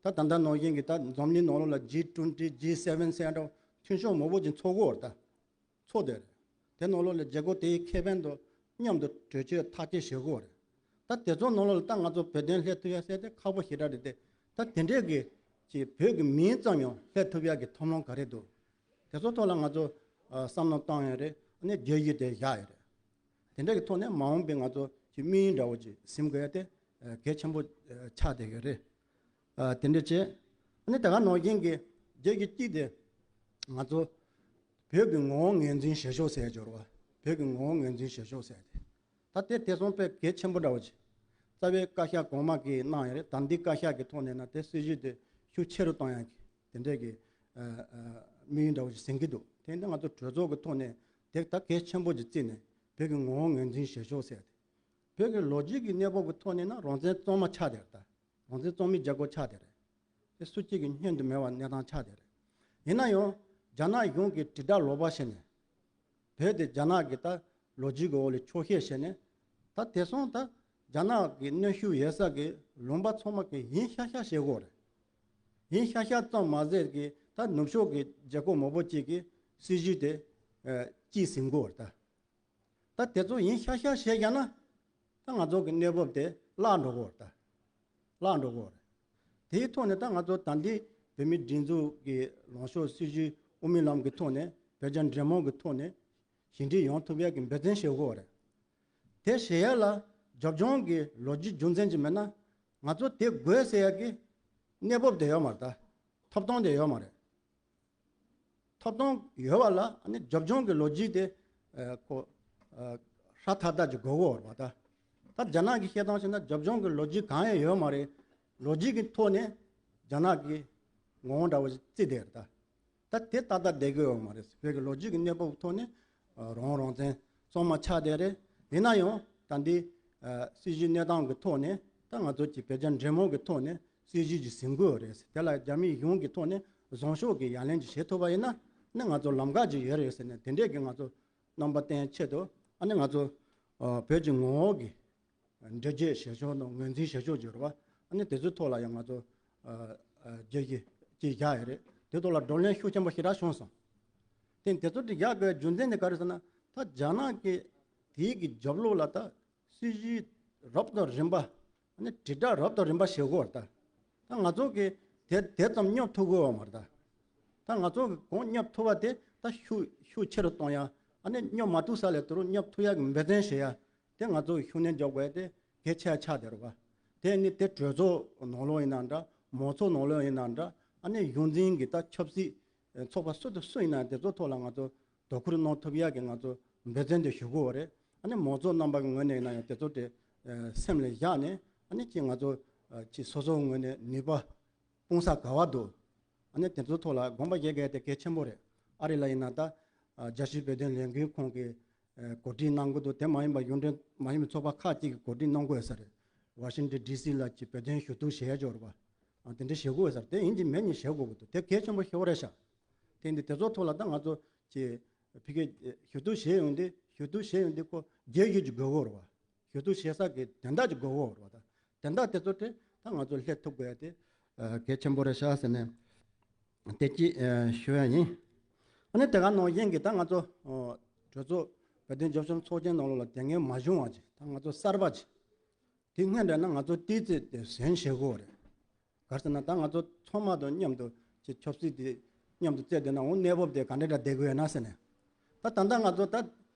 ད་ད་ལྟ་ནང་བཞིན་གྱི་ད་འཛམ་གླིང་ནང་ལོགས་ལ་ཇི་ཊུ་ཝེན་ཊི་ཇི་སེ་ཝེན་ཟེར་འདྲ་མཐུན་ཕྱོགས་མང་པོ་ཅིག་ཚོགས་ཀྱི་ཡོད་རེད་ད། ཚོགས་བསྡད་རེད། དེ་ནང་ལོགས་ལ་རྒྱལ་ཁབ་དེའི་ཁེ་ཕན་དང་མཉམ་དུ་གྲོས་ཆོད་ཐག་གཅོད་བྱེད་དགོས་རེད། ད་དེ་ཚོ་ནང་ལོགས་ལ་ད་ང་ཚོ་བོད་དོན་སླེབས་ཐུབ་ཡ་ཟེར་དེ་ཁག་པོ་ཞེ་དྲག་རེད་དེ། ད་དེ་འདྲས་ཀྱི་ཅིག་བོད་ཀྱི་མིང་ཙམ་ཡང་སླེབས་ཐུབ་ཡ་གི་ཐབས་ལམ་ག་རེ་འདུག་དེ་ཚོ་ཐོག་ལ་ང་ཚོ་ཨ་བསམ་བློ་བཏང་ཡ་རེད། ཨ་ནི་བརྗོད་གཞི་དེ་བཞག་ཡ་རེད། དེ་འདྲ་གི་ཐོག་ནས་མ་འོངས་པའི་ང་ཚོ་གི་དམིགས་ཡུལ་འདྲ་བོ་ཅིག་ཟིན་དགོས་ཡ་དེ་ཨ་གལ་ཆེན་པོ་ཨ་ཆགས་བསྡད་ཀྱི་རེད། ཨ་དེ་འདྲ་བྱས། ཨ་ནི་དེ་ག་ནང་བཞིན་གྱི་རྒྱལ་གྱི་སྤྱི་དེ་ང་ཚོ་བོད་ཀྱི་ངོ་བོ་ངོས་འཛིན་བྱེད་ཕྱོགས་ཟེར་འབྱོར་བ། བོད་ཀྱི་ངོ་བོ་ངོས་འཛིན་བྱེད་ཕྱོགས་ཟེར་ཏེ། ད་དེ་དེང་སང་དཔེ་གལ་ཆེན་པོ་འདྲ་བོ་ཅིག་རྩ་བའི་བཀའ་ཤག་གོང་མ་གིས་གནང་ཡོད་རེད། ད་འདི་བཀའ་ཤག་གི་ཐོག་ནས་ན་དེ་སྲིད་ཇུས་དེ་ཤུགས་ཆེ་རུ་གཏོང་ཡ་གི་དེ་འདྲས་ཀྱི་ཨ་ཨ་དམིགས་ཡུལ་འདྲ་བོ་ཅིག་ཟིན་གྱི་འདུག་དེ་འདི་ང་ཚོ་གྲོས་ཚོགས་ཀྱི་ཐོག་ནས་དེ་ད་གལ་ཆེན་པོ་ཅིག་བརྩིས་ནས་བོད་ཀྱི་ངོ་བོ་ངོས་འཛིན་བྱེད་ཕྱོགས་ཟེར་ཏེ། བོད་ཀྱི་ལོ་རྒྱུས་ཀྱི་གནས་བབ་ཀྱི་ཐོག་ནས་ན་རང་བཙན་གཙང་མ་ཆགས་བསྡད་རེད་ད། རང་བཙན་གཙང་མའི་རྒྱལ་ཁབ་ཆགས་བསྡད་རེད། དེ་སུ་གཅིག་གི་བསྙོན་དུ་མེད་པ་གནས་སྟངས་ཆགས་བསྡད་རེད། ཡིན་ན་ཡང་རྒྱ་ནག་གཞུང་གིས་དྲིལ་བསྒྲགས་ལོག་པ་བྱས་ནས། བོད་དེ་རྒྱ་ནག་གི་ད་ལོ་རྒྱུས་ཀྱི་འོག་ལ་འཁྱོག་བཤད་བྱས་ནས། ད་དེང་སང་ད་རྒྱ་ནག་གི་གནོན་ཤུགས་ཡོད་ས་གི་ལུང་པ་ཚང་མ་གི་ཡིན་ཤག་ཤག་བྱེད་དགོས་རེད། ཡིན་ཤག་ཤག་ཙམ་མ་ཟད་ཀྱི་ད་ནུབ་ཕྱོགས་ཀྱི་རྒྱལ་ཁབ་མང་པོ་ཅིག་གི་སྲིད་ཇུས་དེ་ཨ་གཅིག་ཟིན་དགོས་རེད་ད། ད་དེ་ཚོ་ཡིན་ཤག་ཤག་བྱས་ཀྱང་ན། ད་ང་ཚོ་གི་གནས་བབ་དེ་བརླག་འགྲོ་གི་ཡོད་རེད་ད། བརླག་འགྲོ་གི་ཡོད་རེད། དེའི་ཐོག་ནས་ད་ང་ཚོ་ད་འདི་བོད་མིའི་སྒྲིག་འཛུགས་ཀྱི་ལངས་ཕྱོགས་སྲིད་བྱུས་དབུ་མའི་ལམ་གྱི་ཐོག་ནས་བོད་རྒྱ་འབྲེལ་མོལ་གྱི་ཐོག་ནས་ཞི་འགྲིག་ཡོང་ཐུབ་ཡག་གི་འབད་བརྩོན་བྱེད་དགོས་པ་རེད། དེ་བྱེད་ཡག་ལ་རྒྱབ་ལྗོངས་ཀྱི་ལོ་རྒྱུས་རྒྱུ་མཚན་ཅིག་མེད་ན། ང་ཚོ་དེ་དགོས་ཟེར་ཡག་གི་གནས་བབ་དེ་ཡོད་མ་རེད་ད། ཐོབ་ཐང་དེ་ཡོད་མ་རེད། ཐོབ་ཐང་ཡོད་པ་ལ་ཨ་ནི་རྒྱབ་ལྗོངས་ཀྱི་ལོ་རྒྱུས་དེ་ཨ་ཁོ་ཨ་ཧྲ་ཐག་ཐག་ཅིག་དགོས་ཀྱི་ཡོད་རེད་པ་ད། ད་རྒྱ་ནག་གི་བཤད་སྟངས་བྱས་ན་རྒྱབ་ལྗོངས་ཀྱི་ལོ་རྒྱུས་གང་ཡང་ཡོད་མ་རེད། ལོ་རྒྱུས་ཀྱི་ཐོག་ནས་རྒྱ་ནག་གི་ངོ་བོ་འདྲ་བོ་ཞིག་བརྩིས་བསྡད་རེད་ད། ད་དེ་ཏག་ཏག་བསྡད་ཀྱི་ཡོད་མ་རེད། བོད་ཀྱི་ལོ་རྒྱུས་ཀྱི་གནས་བབ་ཀྱི་ཐོག་ནས་ཨ་རང་རང་བཙན་གཙང་མ་ཆགས་བསྡད་རེད། ཡིན་ན་ཡང་ད་འདི་ ཨ་སྲིད་ཇུས་གནས་སྟངས་ཀྱི་ཐོག་ནས་ད་ང་ཚོ་གི་བོད་རྒྱ་འབྲེལ་མོལ་གྱི་ཐོག་ནས་སྲིད་ཇུས་ཅིག་ཟིན་དགོས་རེད། དེ་ལ་རྒྱ་མིའི་གཞུང་གི་ཐོག་ནས་བཟང་ཕྱོགས་ཀྱི་ཡ་ལན་ཅིག་བྱེད་ཐུབ་པ་ཡིན་ན་ནི་ང་ཚོ་ལམ་ཁ་ཅིག་ཡོད་རེད་ཟེར་ནས་དེ་འདྲས་ཀྱི་ང་ཚོ་རྣམ་པ་བསྟན་ཆེད་དུ་ཨ་ནི་ང་ཚོ་ཨ་བོད་ཀྱི་ངོ་བོ་གི་འགྲེལ་བརྗོད་བྱེད་ཕྱོགས་དང་ངོས་འཛིན་བྱེད་ཕྱོགས་བརྗོད་རེད་བ། ཨ་ནི་དེ་ཚོའི་ཐོག་ལ་ཡང་ང་ཚོ་ཨ་ཨ་བརྗོད་གཞི་ཅིག་བཞག་ཡོད་རེད། དེ་ཐོག་ལ་བགྲོ་གླེང་ཤུགས་ཆེན་པོ་ཞེ་དྲག་བྱུང་སོང་། དེ་དེ་ཚོ་དེ་བཞག་དགོས་རྒྱུ་མཚན་དེ་ག་རེ་ཟེར་ན། ད་རྒྱ་ནག་གི་དེའི་གི་རྒྱབ་ལོགས་ལ་ད་སྲིད་ཇུས་རབ་དང་རིམ་པ་ཨ་ནི་དྲིལ་བསྒྲགས་རབ་དང་རིམ་པ་བྱེད་དགོས་རེད་ད། ད་ང་ཚོ་གི་དེ་དེ་ཙམ་སྙོབ་ཐུབ་དགོས་བ་མ་རེད་ད། ད་ང་ཚོ་གི་གོང་སྙོབ་ཐུབ་པ་དེ་ད་ཤུགས་ཤུགས་ཆེ་རུ་གཏོང་ཡ། ཨ་ནི་སྙོབ་མ་ཐུབ་ས་ལས་དུ་རུ་སྙོབ་ཐུབ་ཡ་གི་འབད་བརྩོན་བྱེད་ཡ། དེ་ང་ཚོ་གི་ཤུགས་སྣོན་རྒྱག་དགོས་ཡ་དེ་གལ་ཆེ་ཆགས་བསྡད་རེད་བ། དེ་ནི་དེ་གྲོས་ཚོགས་ནང་ལོགས་ཡིན་ན་འདྲ། མང་ཚོགས་ནང་ལོགས་ཡིན་ན་འདྲ། ཨ་ནི་གཞུང་འཛིན་གྱི་ད་ཆབ་སྲིད་ཚོགས་པ་སུ་དང་སུ་ཡིན་ན་དེ་ཚོ་ཐོག་ལ་ང་ཚོ་དོ་ཁུར་གནང་ཐུབ་ཡ་གི་ང་ཚོ་འབད་བརྩོན་དེ་ཞུ་དགོས་བ་རེད། ཨ་ནི་མང་ཚོགས་རྣམ་པ་གི་ངོས་ནས་ཡིན་ན་ཡང་དེ་ཚོ་དེ་སེམས་ལ་བཞག་ནས་ཨ་ནི་ཅིག་ང་ཚོ་ཅིག་སོ་སོའི་ངོས་ནས་ནུས་པ་སྤུངས་ས་ག་བ་འདུག་ཨ་ནི་དེ་ཚོའི་ཐོག་ལ་དགོངས་པ་བཞེས་དགོས་དེ་གལ་ཆེན་པོ་རེད། ཨ་རི་ལ་ཡིན་ན་ད་རྒྱལ་སྤྱིའི་བོད་དོན་ལས་འགུལ་ཁང་གི་གོ་སྒྲིག་གནང་གི་འདུག་དེ་མ་ཡིན་པ་གཞུང་འབྲེལ་མ་ཡིན་པའི་ཚོགས་པ་ཁག་ཅིག་གིས་གོ་སྒྲིག་གནང་དགོས་ས་རེད། ཝ་ཤིང་ཏོན་ཌི་སི་ལ་ཅིག་བོད་དོན་ཞུ་གཏུག་བྱེད་ཡ་འབྱོར་བ། ཨ་དེ་འདྲ་བྱེད་དགོས་ས་རེད། དེ་ཡིན་གཅིག་མིན་གཉིས་བྱེད་དགོས་ཀྱི་འདུག་དེ་གལ་ཆེན་པོ་ཞེ་པོ་རེད་ཤག་དེ་འདི་དེ་ཚོ་ཐོག་ལ་ད་ང་ཚོ་ཅིག་ཕ་གི་ཞུ་གཏུག་བྱེད་ཡོང་དུས་ཞུ་གཏུག་བྱེད་ཡོང་དུས་ཁོ་རྒྱལ་ཡོངས་ཀྱི་དགོས་མཁོ་རེད་བ། ཞུ་གཏུག་བྱེད་ས་གི་དོན་དག་ཅིག་དགོས་མཁོ་རེད་བ། ད་དོན་དག་དེ་ཚོ་དེ་ད་ང་ཚོ་སླེབས་ཐུབ་དགོས་ཡ་དེ་གལ་ཆེན་པོ་རེད་ཤག་ཟེར་ནས་དེ་ཅིག་ཞུ་ཡ་ཡིན། ཨ་ནི་དེ་ག་ནང་བཞིན་གྱི་ད་ང་ཚོ་གྲོས་ཚོགས་བོད་དོན་རྒྱབ་ལྗོངས་ཚོགས་ཆེན་ནང་ལོགས་ལ་དེ་སྔོན་མ་བྱུང་བ་ཅིག་ད་ང་ཚོ་གསར་པ་ཅིག་དེ་སྔོན་འདྲ་ན་ང་ཚོ་ཏོག་ཙམ་དེ་ཟོན་བྱེད་དགོས་རེད། ག་རེ་ཟེར་ན་ད་ང་ཚོ་ཚང་མ་དང་མཉམ་དུ་ཅིག་ཆབ་སྲིད་དེ་མཉམ་དུ་རྩེ་བསྡད་ན་འོ་གནས་བབ་དེ་ག་འདྲ་འདྲ་བསྡད་དགོས་ཡོད་ན་ཟེར་ནས། ད་ད་ལྟ་ང་ཚོ་ད་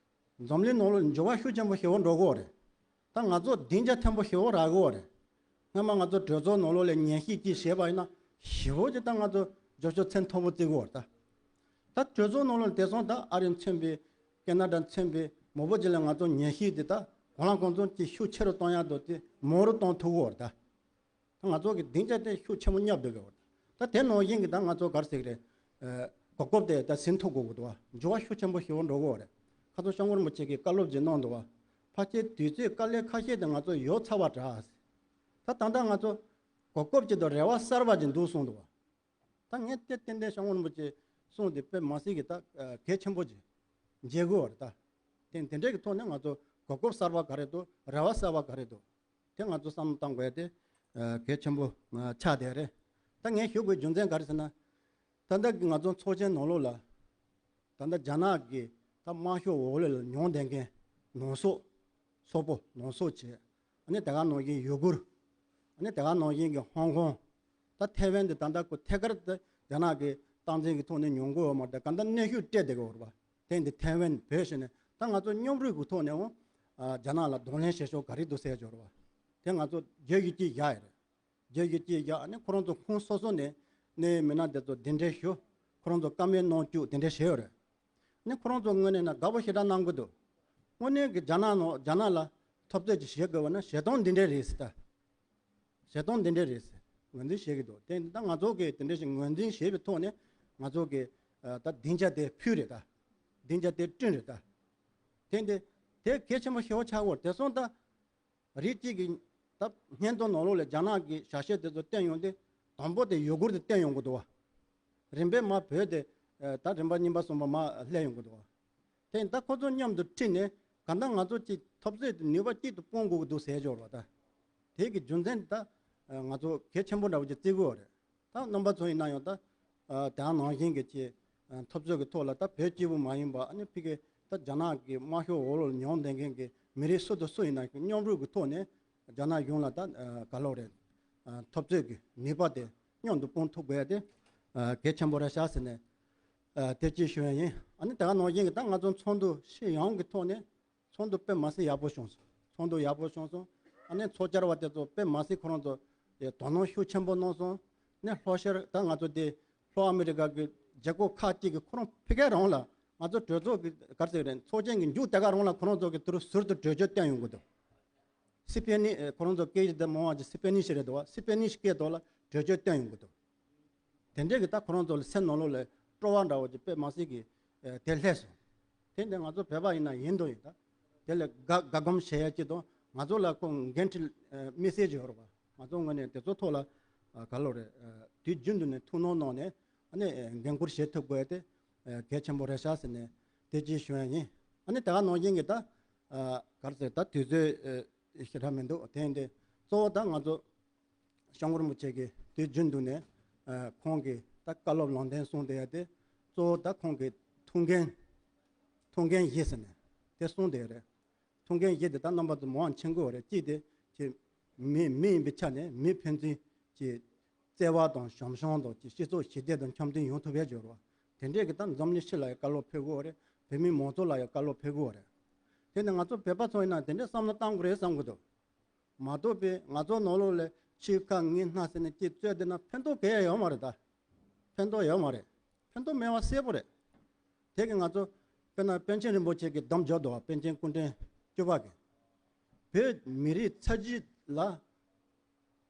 འཛམ་གླིང་ནང་ལ་འགྱུར་བ་ཤུགས་ཆེན་པོ་ཞེ་པོ་འགྲོ་གི་ཡོད་རེད། ད་ང་ཚོ་སྡིངས་ཆ་མཐོན་པོ་ཞེ་པོ་རག་གི་ཡོད་རེད། སྔོན་མ་ང་ཚོ་གྲོས་ཚོགས་ནང་ལོགས་ལ་ཉན་ཞིབ་ཅིག་བྱས་པ་ཡིན་ན་ཞེ་པོ་ཅིག་ད་ང་ཚོ་རྒྱབ་སྐྱོར་ཚད་མཐོ་པོ་བརྩི་གི་ཡོད་རེད་ད། ད་གྲོས་ཚོགས་ནང་ལོགས་དེ་སོང་ད་ཨ་རི་མཚོན་པའི་ཀེ་ན་ཌ་མཚོན་པའི་མང་པོ་ཅིག་ལ་ང་ཚོ་ཉན་ཞིབ་དེ་ད་གང་ལ་གང་འཚམ་ཅིག་ཤུགས་ཆེ་རུ་གཏོང་ཡག་འདུག་དེ་མང་རུ་གཏོང་ཐུབ་ཀྱི་ཡོད་རེད་ད། ད་ང་ཚོ་གི་སྡིངས་ཆ་དེ་ཤུགས་ཆེན་པོ་སྙོབ་བསྡད་ཀྱི་ཡོད་རེད། ད་དེ་ནང་བཞིན་གྱི་ད་ང་ཚོ་ག་རེ་ཟེར་གི་རེད། ཨ་གོ་སྐབས་དེ་ད་ཟིན་ཐུབ་དགོས་ཀྱི་འདུག་བ། འགྱུར་བ་ཤུགས་ཆེན་པོ་ཞེ་པོ་འགྲོ་གི་ཡོད་རེད། ཁ་སང་སྐྱབས་མགོན་རིན་པོ་ཆེ་གིས་བཀའ་སློབ་ཅིག་གནང་འདུག་བ། ཕལ་ཆེར་དུས་ཚོད་དཀའ་ལས་ཁ་ཤས་དེ་ང་ཚོ་ཡོལ་ཚར་བ་འདྲ། ད་ད་ལྟ་ང་ཚོ་གོ་སྐབས་ཅིག་དང་རེ་བ་གསར་པ་ཅིག་འདུག་གསུངས་འདུག་བ། ད་ངས་དེ་ཏན་ཏན་སྐྱབས་མགོན་རིན་པོ་ཆེ་གསུངས་དེ་དཔེ་མ་སྲིད་ཀྱི་ད་ཨ་གལ་ཆེན་པོ་ཅིག་མཇལ་དགོས་པ་རེད་ད། དེ་དེ་འདྲའི་གི་ཐོག་ནས་ང་ཚོ་གོ་སྐབས་གསར་པ་ག་རེ་འདུག་རེ་བ་གསར་པ་ག་རེ་འདུག་དེ་ང་ཚོ་བསམ་བློ་གཏང་དགོས་ཡ་དེ་ཨ་གལ་ཆེན་པོ་ཨ་ཆགས་བསྡད་རེད། ད་ངས་ཞུ་དགོས་རྒྱུ་མཚན་ག་རེ་ཟེར་ན། ད་ལྟ་གི་ང་ཚོ་ཚོགས་ཆེན་ནང་ལོགས་ལ་ད་ལྟ་རྒྱ་ནག་གི་ད་དམར་ཤོག་འོག་ལ་མྱོང་བསྡད་མཁན་ནང་སོག་སོག་པོ་ནང་སོག་བྱས། ཨ་ནི་དེ་ག་ནང་བཞིན་ཡུ་གུར། ཨ་ནི་དེ་ག་ནང་བཞིན་གྱི་ཧོང་ཀོང་། ད་ཐའེ་ཝན་དེ་ད་ལྟ་ཁོ་ཐད་ཀར་དུ་རྒྱ་ནག་གི་སྟངས་འཛིན་གྱི་ཐོག་ནས་མྱོང་གི་ཡོད་མ་རེད། ག་ད་གནོན་ཤུགས་སྤྲད་བསྡད་ཀྱི་ཡོད་རེད་པ། དེ་འདི་ཐའེ་ཝན་བོད་ཟེར་ནས་ད་ང་ཚོ་མཉམ་རུབ་ཀྱི་ཐོག་ནས་འོང་ཨ་རྒྱ་ནག་ལ་གདོང་ལེན་བྱེད་ཕྱོགས་ག་རེ་འདུག་ཟེར་ཡོད་རེད་པ། དེ་ང་ཚོ་བརྗོད་གཞི་གཅིག་བཞག་ཡོད་རེད། རྒྱལ་གཞི་གཅིག་བཞག་ཨ་ནི་ཁོ་རང་ཚོ་ཁོངས་སོ་སོ་ནས་གནད་ཡོད་མི་སྣ་དེ་ཚོ་གདན་འདྲེན་ཞུ། ཁོ་རང་ཚོ་བཀའ་མོལ་གནང་བཅུག་དེ་འདྲ་བྱས་ཡོད་རེད། ཨ་ནི་ཁོ་རང་ཚོ་ངོས་ནས་ན་དགའ་པོ་ཞེ་དྲག་གནང་གི་འདུག་དངོས་གནས་ཀྱི་རྒྱ་ནག་ནང་རྒྱ་ནག་ལ་འཐབ་རྩོད་ཅིག་བྱེད་དགོས་པ་ན་བྱེད་སྟངས་འདི་འདྲ་རེད་ཟེར་ད། བྱེད་སྟངས་འདི་འདྲ་རེད་ཟེར་ངོས་འཛིན་བྱེད་ཀྱི་འདུག་དེ་ད་ང་ཚོ་གིས་དེ་འདྲ་ཞིག་ངོས་འཛིན་བྱེད་པའི་ཐོག་ནས་ང་ཚོ་གིས་ད་སྡིངས་ཆ་དེ་ཕུལ་རེད་ད། སྡིངས་ཆ་དེ་བསྐྲུན་རེད་ད། དེ་འདི་དེ་གལ་ཆེན་པོ་ཞེ་པོ་ཆགས་ཀྱི་ཡོད་རེད། དེ་སོང་ད། རིགས་གཅིག་གི་ད་སྙན་ཐོ་ནང་ལོགས་ལ་རྒྱ་ནག་གི་བྱ་བྱེད་དེ་ཚོ་བསྟན་ཡོང་དུས་དང་པོ་དེ་ཡུ་གུར་དེ་བསྟན་ཡོང་གི་འདུག་བ། རིམ་པས་མར་བོད་དེ་ད་རིམ་པ་གཉིས་པ་གསུམ་པ་མར་སླེབས་ཡོང་གི་འདུག་བ། དེ་ད་ཁོ་ཚོ་མཉམ་དུ་ཁྲིད་ནས་གང་ལྟར་ང་ཚོ་གཅིག་འཐབ་རྩོད་དེ་ནུས་པ་གཅིག་ཏུ་སྤུངས་དགོས་ཀྱི་འདུག་ཟེར་འབྱོར་བ་ད། དེ་གི་རྒྱུ་མཚན་དེ་ད་ང་ཚོ་གལ་ཆེན་པོ་འདྲ་བོ་ཅིག་བརྩི་གི་ཡོད་རེད། ད་རྣམ་པ་ཚོ་ཡིན་ན་ཡང་ད་ཨ་དེ་ནང་བཞིན་གྱི་ཅིག་ཨ་འཐབ་རྩོད་ཀྱི་ཐོག་ལ་ད་བོད་གཅིག་པུ་མ་ཡིན་པ་ཨ་ནི་ཕ་གི་ད་རྒྱ་ནག་གི་དམར་ཤོག་འོག་ལ་མྱོང་བསྡད་མཁན་གྱི་མི་རིགས་སུ་དང་སུ་ཡིན་ན་མཉམ་རུབ་ཀྱི་ཐོག་ནས་རྒྱ་ནག་གཞུང་ལ་ད་ཨ་ག་ལབ་རེད། ཨ་འཐབ་རྩོད་ཀྱི་ནུས་པ་དེ་མཉམ་དུ་སྤུངས་ཐུབ་དགོས་ཡ་དེ་ཨ་གལ་ཆེན་པོ་རེད་ཤག་ཟེར་ནས་ཨ་དེ་ཅིག་ཞུ་ཡ་ཡིན། ཨ་ནི་དེ་ག་ནང་བཞིན་གྱི་ད་ང་ཚོ་ཚོགས་འདུ་ཕྱི་ཡོངས་ཀྱི་ཐོག་ནས། ཚོགས་འདུ་དཔེ་མ་སྲིད་ཡག་པོ་བྱུང་སོང་། ཚོགས་འདུ་ཡག་པོ་བྱུང་སོང་། ཨ་ནི་ཚོགས་བཅར་བ་དེ་ཚོ་དཔེ་མ་སྲིད་ཁོ་རང་ཚོ་དེ་དོ་སྣང་ཤུགས་ཆེན་པོ་གནང་སོང་། ནས་ལྷོ་ཤར་ད་ང་ཚོ་དེ་ལྷོ་ཨ་མི་རི་ཀ་གི་རྒྱལ་ཁབ་ཁག་ཅིག་གི་ཁོ་རང་ཕ་གི་རང་ལ་ང་ཚོ་གྲོས་ཚོགས་ཀྱི་ག་རེ་ཟེར་རེད། ཚོགས་ཆེན་གྱི་མཇུག་དེ་ག་རང་ལ་ཁོ་རང་ཚོ་གི་དུ་རུ་ཟུར་དུ་གྲོས་ཆོད་བཏོན་ཡོང་གི་འདུག་སི་པེ་ནི་ཁོ་རང་ཚོ་སྐད་ཡིག་དེ་མང་བ་ཅིག་སི་པེ་ནི་ཤི་རེད་འདུག་བ། སི་པེ་ནི་ཤི་སྐད་ཐོག་ལ་གྲོས་ཆོད་བཏོན་ཡོང་གི་འདུག་དེ་འདྲས་ཀྱི་ད་ཁོ་རང་ཚོ་ལ་སེམས་ནང་ལོགས་ལ་སྤྲོ་བ་འདྲ་བོ་ཅིག་དཔེ་མ་སྲིད་ཀྱི་ཨ་དེ་སླེབས་སོང་། དེ་འདི་ང་ཚོ་བོད་པ་ཡིན་ན་ཡིན་དང་ཡིན་ད། དེ་ལ་དགའ་དགའ་སྒོམ་བྱེད་ཡ་ཅིག་དང་ ང་ཚོ་ལ་ཁོ་འགན་འཁྲི་དམིགས་བསལ་ཅིག་ཡོད་རེད་པ། ང་ཚོ་ངོས་ནས་དེ་ཚོ་ཐོག་ལ་ག་ལོ་རེད། དུས་རྒྱུན་དུ་ནས་ཐུགས་སྣང་གནང་ནས་ཨ་ནི་འགན་འཁུར་བྱེད་ཐུབ་དགོས་དེ་གལ་ཆེན་པོ་རེད་ཤག་ཟེར་ནས་དེ་ཅིག་ཞུ་ཡ་ཡིན། ཨ་ནི་དེ་ག་ནང་བཞིན་གྱི་ད་ག་རེ་ཟེར། ད་དུས་ཚོད་ཞེ་དྲག་མི་འདུག་དེ་ཡིན་དུས་གཙོ་བོ་ད་ང་ཚོ་སྐྱབས་མགོན་རིན་པོ་ཆེ་གིས་དུས་རྒྱུན་དུ་ནས་ཁོང་གིས་ད་བཀའ་སློབ་ལམ་སྟོན་གསུངས་བསྡད་ཡ་དེ་གཙོ་བོ་ད་ཁོང་གི་ཐུགས་འགན་ཐུགས་འགན་བཞེས་ཟེར་ནས་དེ་གསུངས་བསྡད་ཡ་རེད། ཐུགས་འགན་བཞེས་ཏེ་ད་རྣམ་པ་ཚོ་མང་ཆེན་གོ་རེད། ཅིག་དེ་ཅིག་མི་མི་ཡིན་པའི་ཆ་ནས་མི་ཕན་ཚུན་གྱི་བརྩེ་བ་དང་བྱམས་སྐྱོང་དང་ཅིག་སྤྱི་ཚོགས་ཞི་བདེ་དང་འཆམ་མཐུན་ཡོང་ཐུབ་ཡ་སྦྱོར་བ་དེ་འདྲས་ཀྱི་ད་འཛམ་གླིང་སྤྱི་ལ་ཡང་བཀའ་སློབ་ཕེབས་གོ་རེད། བོད་མི་མང་ཚོགས་ལ་ཡང་བཀའ་སློབ་ཕེབས་གོ་རེད། དེ་ནི་ང་ཚོ་བོད་པ་ཚོ་ཡིན་ན་དེ་འདྲས་བསམ་བློ་བཏང་དགོས་རེད་བསམ་གི་འདུག་མ་གཏོགས་པའི་ང་ཚོ་ནང་ལོགས་ལ་ཆུ་ཁ་ངན་སྣ་ཟེར་ནས་ཅིག་བཙོས་བསྡད་ན་ཕན་ཐོགས་གང་ཡང་ཡོད་མ་རེད་ད། ཕན་ཐོགས་ཡོད་མ་རེད། ཕན་ཐོགས་མེད་པ་གསལ་པོ་རེད། དེ་གི་ང་ཚོ་དཔེར་ན་པཎ་ཆེན་རིན་པོ་ཆེ་གི་གདམས་ངག་འདུག་པ། པཎ་ཆེན་སྐུ་ཕྲེང་བཅུ་པ་གི་བོད་མི་རིགས་ཚ་རྒྱུད་ལ་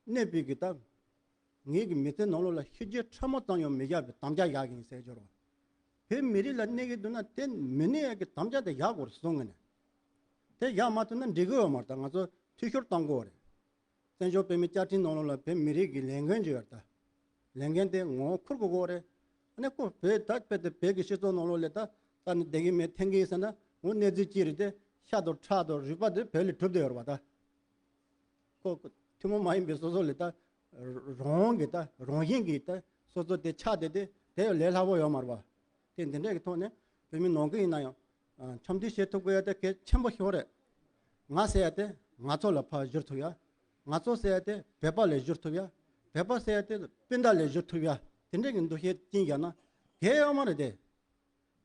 གནས་པའི་གི་ད་ངེད་ཀྱི་མི་ཚེ་ནང་ལོགས་ལ་ཤི་རྒྱུའི་ཕྲ་མོ་ཙམ་ཡང་མི་བཞག་པའི་དམ་བཅའ་བཞག་གི་ཡིན་ཟེར་སྦྱོར་བ། བོད་མི་རིགས་ལ་གནས་ཀྱི་འདུག་ན་དེ་མི་གནས་ཡ་གི་དམ་བཅའ་དེ་བཞག་དགོས་རེད་བཟུང་ངེས་ནས། དེ་བཞག་མ་ཐུབ་ན་འགྲིག་གི་ཡོད་མ་རེད། ད་ང་ཚོ་འཐུས་ཤོར་གཏོང་དགོས་རེད། བཙན་བྱོལ་བོད་མིའི་བཅའ་ཁྲིམས་ནང་ལོགས་ལ་བོད་མི་རིགས་ཀྱི་ལས་འགན་ཅིག་ཡོད་རེད་ད། ལས་འགན་དེ་ངོ་བོ་འཁུར་དགོས་ཀྱི་ཡོད་རེད། ཨ་ནི་ཁོ་བོད་ད་བོད་དེ་བོད་ཀྱི་སྤྱི་ཚོགས་ནང་ལོགས་ལ་ད་ད་ནི་བསྡད་ཀྱི་མེད་འཐེན་གྱི་ཡིན་ཟེར་ན་འོ་གནས་ཚུལ་ཅི་རེད་དེ་ཤ་དང་ཁྲག་དང་རུས་པ་དེ་བོད་ལ་གྲུབ་བསྡད་ཡོད་རེད་པ་ད། ཁོ་ཐུན་མོང་མ་ཡིན་པའི་སོ་སོ་ལ་ད་རང་གི་ད་རང་བཞིན་གྱི་ད་སོ་སོ་དེ་ཆགས་བསྡད་དེ་དེ་ལས་སླ་པོ་ཡོད་མ་རེད་པ། དེ་འདི་འདྲས་ཀྱི་ཐོག་ནས་བོད་མི་ནང་ཁུལ་ཡིན་ན་ཡང་འཆམ་མཐུན་བྱེད་ཐུབ་དགོས་ཡ་དེ་གལ་ཆེན་པོ་ཞིག་རེད། ང་ཟེར་ཡ་དེ་ང་ཚོ་ལ་ཕར་བསྒྱུར་ཐུབ་ཡ། ང་ཚོ་ཟེར་ཡ་དེ་བོད་པ་ལ་བསྒྱུར་ཐུབ་ཡ། བོད་པ་ཟེར་ཡ་དེ་སྤུན་ཟླ་ལ་བསྒྱུར་ཐུབ་ཡ། དེ་འདྲས་ཀྱི་འདུ་ཤེས་བསྐྱེད་བཞག་ན་གལ་ཡོད་མ་རེད་དེ།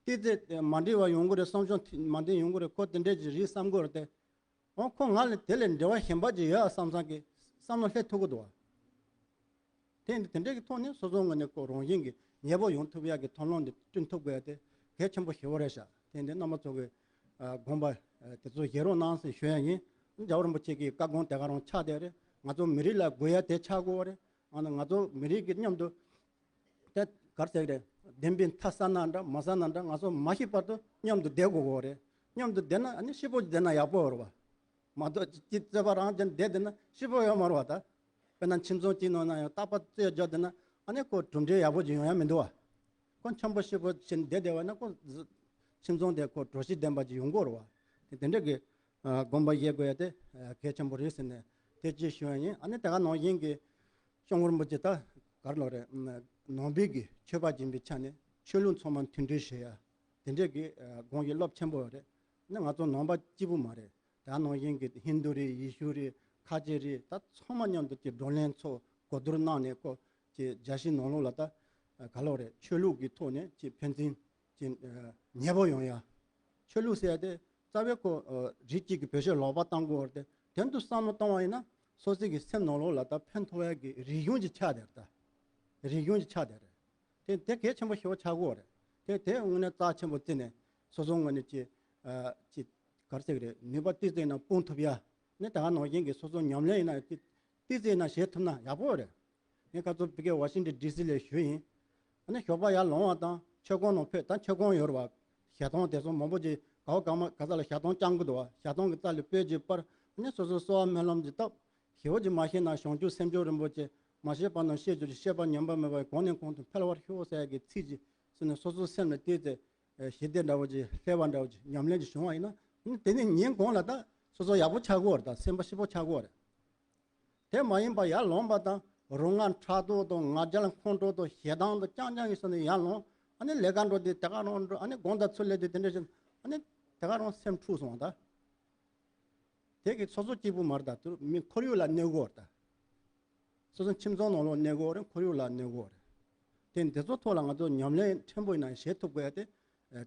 ཏི་ཙི་མ་འགྲིག་པ་ཡོང་གི་རེད། བསམ་བྱུང་མ་འགྲིག་ཡོང་གི་རེད། ཁོ་དེ་འདྲས་ཀྱི་རིགས་བསམ་གི་རེད་དེ། འོ་ཁོ་ང་ལ་དེ་ལས་འབྲེལ་བ་གཞན་པ་ཅིག་ཡོད་བསམ་བསམ་གི་བསམ་བློ་སླེབས་ཐུབ་ཀྱི་འདུག་བ། དེ་འདི་དེ་འདྲས་ཀྱི་ཐོག་ནས་སོ་སོ་ངོས་ནས་ཁོ་རང་བཞིན་གྱི་ཉེ་པོ་ཡོང་ཐུབ་ཡག་གི་ཐབས་ལམ་འདི་བསྐྲུན་ཐུབ་དགོས་ཡ་དེ་གལ་ཆེན་པོ་ཞེ་པོ་རེད་ཤག་དེ་འདི་རྣམ་པ་ཚོ་གི་དགོངས་པ་དེ་ཚོ་བཞེས་རོགས་གནང་ཟེར་ཞུ་ཡ་ཡིན། རྒྱལ་བ་རིན་པོ་ཆེ་གི་བཀའ་དགོངས་དེ་ག་རང་ཆགས་བསྡད་རེད། ང་ཚོ་མི་རིགས་ལ་དགོས་ཡ་དེ་ཆགས་དགོས་པ་རེད། ཨ་ནི་ང་ཚོ་མི་རིགས་ཀྱི་མཉམ་དུ་དེ་གར་ཟེར་རེད། བདེན་པའི་མཐའ་གསལ་ན་འདྲ་མ་གསལ་ན་འདྲ་ང་ཚོ་མ་ཤི་བར་དུ་མཉམ་དུ་བསྡད་དགོས་གོ་རེད། མཉམ་དུ་བསྡད་ན་ཨ་ནི་སྐྱིད་པོ་བསྡད་ན་ཡག་པོ་ཡོད་རེད་བ། མ་གཏོགས་ཅི་རྩོད་པ་རང་ཅན་བསྡད་བསྡད་ན་སྐྱིད་པོ་ཡོད་མ་རེད་བ་ད། དཔེར་ན་ཁྱིམ་ཚང་གཅིག་ནང་ན་ཡང་རྟག་པར་རྩོད་རྒྱག་བསྡད་ན་ཨ་ནི་ཁོ་གྲུབ་འབྲས་ཡག་པོ་ཅིག་ཡོང་ཡ་མི་འདུག་བ། ཁོ་འཆམ་པོ་སྐྱིད་པོ་བྱས་ནས་བསྡད་བསྡད་བ་ན་ཁོ་ཁྱིམ་ཚང་དེ་ཁོ་གྲོགས་ཤིག་ལྡན་པ་ཅིག་ཡོང་གོ་རེད་བ། དེ་དེ་འདྲ་གི་དགོངས་པ་བཞེས་དགོས་ཡ་དེ་གལ་ཆེན་པོ་རེད་ཟེར་ནས་དེ་ཅིག་ཞུ་ཡ་ཡིན། ཨ་ནི་དེ་ག་ནང་བཞིན་གྱི་སྐྱབས་མགོན་རིན་པོ་ཆེ་ད་ག་རེ་ལབ་རེད། ནང་པའི་གི་ཆོས་པ་ཡིན་པའི་ཆ་ནས་ཆོས་ལུགས་ཚང་མ་མཐུན་སྒྲིལ་བྱེད་ཡ་དེ་འདྲས་གི་དགོངས་ཡིད་རླབས་ཆེན་པོ་ཡོད་རེད། ནི་ང་ཚོ་ནང་པ་གཅིག་པུ་མ་རེད། ད་ནང་བཞིན་གི་ཧིན་རྡུ་རེད། ཡེ་ཤུ་རེད། ཁ་ཆེ་རེད། ད་ཚང་མ་མཉམ་དུ་ཅིག་བགྲོ་གླེང་ཚོགས་གོ་བསྡུར་གནང་ནས་ཁོ་ཅིག་རྒྱལ་སྤྱིའི་ནང་ལོགས་ལ་ད་ག་ལབ་རེད། ཆོས་ལུགས་ཀྱི་ཐོག་ནས་ཅིག་ཕན་ཚུན་ཅིག་ཉེ་པོ་ཡོང་ཡ། ཆོས་ལུགས་ཟེར་ཡ་དེ་རྩ་བའི་ཁོ་རིགས་གཅིག་གི་བེད་སྤྱོད་ལོག་པ་བཏང་དགོས་རེད་དེ། དོན་དུ་བསམ་བློ་བཏང་བ་ཡིན་ན་སོ་སོ་གི་སེམས་ནང་ལོགས་ལ་ད་ཕན་ཐོགས་ཡ་གི་རིག་གཞུང་ཅིག་ཆགས་བསྡད་རེད་ད། རིག་གཞུང་ཅིག་ཆགས་བསྡད་རེད། དེ་དེ་གལ་ཆེན་པོ་ཞེ་པོ་ཆགས་ཀྱི་ཡོད་རེད། དེ་དེ་དངོས་གནས་རྩ་ཆེན་པོ་བརྩིས་ནས་སོ་སོ་ངོས་ནས་ཅིག་ཨ་ཅིག་ག་རེ་ཟེར་གི་རེད། ནུས་པ་ཏོག་ཙམ་ཡིན་ན་སྤུངས་ཐུབ་ཡ། ནི་ད་ག་ནང་བཞིན་གྱི་སོ་སོ་ཉམས་ལེན་ཡིན་ན་ཅིག་ཏོག་ཙམ་ཡིན་ན་བྱེད་ཐུབ་ན་ཡག་པོ་རེད། ངས་ཁ་སང་ཕ་གི་ཝ་ཤིང་ཊོན་ཌི་སི་ལ་བཞུགས་ཡིན། ཨ་ནི་ཞོགས་པ་ཡར་ལངས་པ་དང་མཆོད་ཁང་ནང་ཕེབས། ད་མཆོད་ཁང་ཡོད་རེད་བ། ཞལ་ཐང་དེ་ཚོ་མང་པོ་ཅིག་ག་བ་ག་མ་ག་ས་ལ་ཞལ་ཐང་བརྐྱང་གི་འདུག་བ། ཞལ་ཐང་གི་རྩ་ལ་སྤོས་ཅིག་སྤར། ཨ་ནི་སོ་སོ་གསོལ་བ་སྨོན་ལམ་ཅིག་བཏབ། ཞེ་པོ་ཅིག་མ་ཤེས་ན་བྱང་ཆུབ་སེམས་མཆོག་རིན་པོ་ཆེ། མ་ཤེས་པ་རྣམས་ཤེས་གྱུར་ཅིག་ཤེས་པ་ཉམས་པ་མེད་པར་གོང་ནས་གོང་དུ་འཕེལ་བར་ཤོག་ཟེར་ཡ་གི་ཚིག་ཅིག་ཟེར་ནས་སོ་སོའི་སེམས་ལ་བལྟས་ཏེ་ཞི་བདེ་འདྲ་བོ་ཅིག་སླེབས་པ་འདྲ་བོ་ཅིག་ཉམས་ལེན་ཅིག་བྱུང་བ་ཡིན་ན་དེ་ནས་ཉིན་གང་ལ་ད་སོ་སོ་ཡག་པོ་ཆགས་ཀྱི་ཡོད་རེད། ད་སེམས་པ་སྐྱིད་པོ་ཆགས་ཀྱི་ཡོད་རེད། དེ་མ་ཡིན་པ་ཡར་ལངས་པ་དང་རུ་ང་ཕྲག་དོག་དང་ང་རྒྱལ་ཁོང་ཁྲོ་དང་ཞེ་སྡང་དང་རྐྱང་རྐྱང་གི་སོ་ནས་ཡར་ལངས། ཨ་ནི་ལས་ཀ་འགྲོ་དུས་དེ་ག་རང་འགྲོ། ཨ་ནི་དགོང་དག་ཚུར་སླེབས་དུས་དེ་འདྲ་བྱས་ཨ་ནི་དེ་ག་རང་སེམས་འཁྲུགས་སོང་བ་ད། དེ་གི་སོ་སོ་གཅིག་པུ་མ་རེད་ད། དུ་མི་ཁོར་ཡུག་ལ་གནོད་གོ་རེད་ད། སོ་སོ་ཁྱིམ་ཚང་ནང་ལོགས་གནོད་གོ་རེད། ཁོར་ཡུག་ལ་གནོད་གོ་རེད། དེ་འདི་ཚོ་ཐོག་ལ་ང་ཚོ་ཉམས་ལེན་ཕྲན་བུ་ཡིན་ན་བྱེད་ཐུབ་དགོས་ཡ་དེ་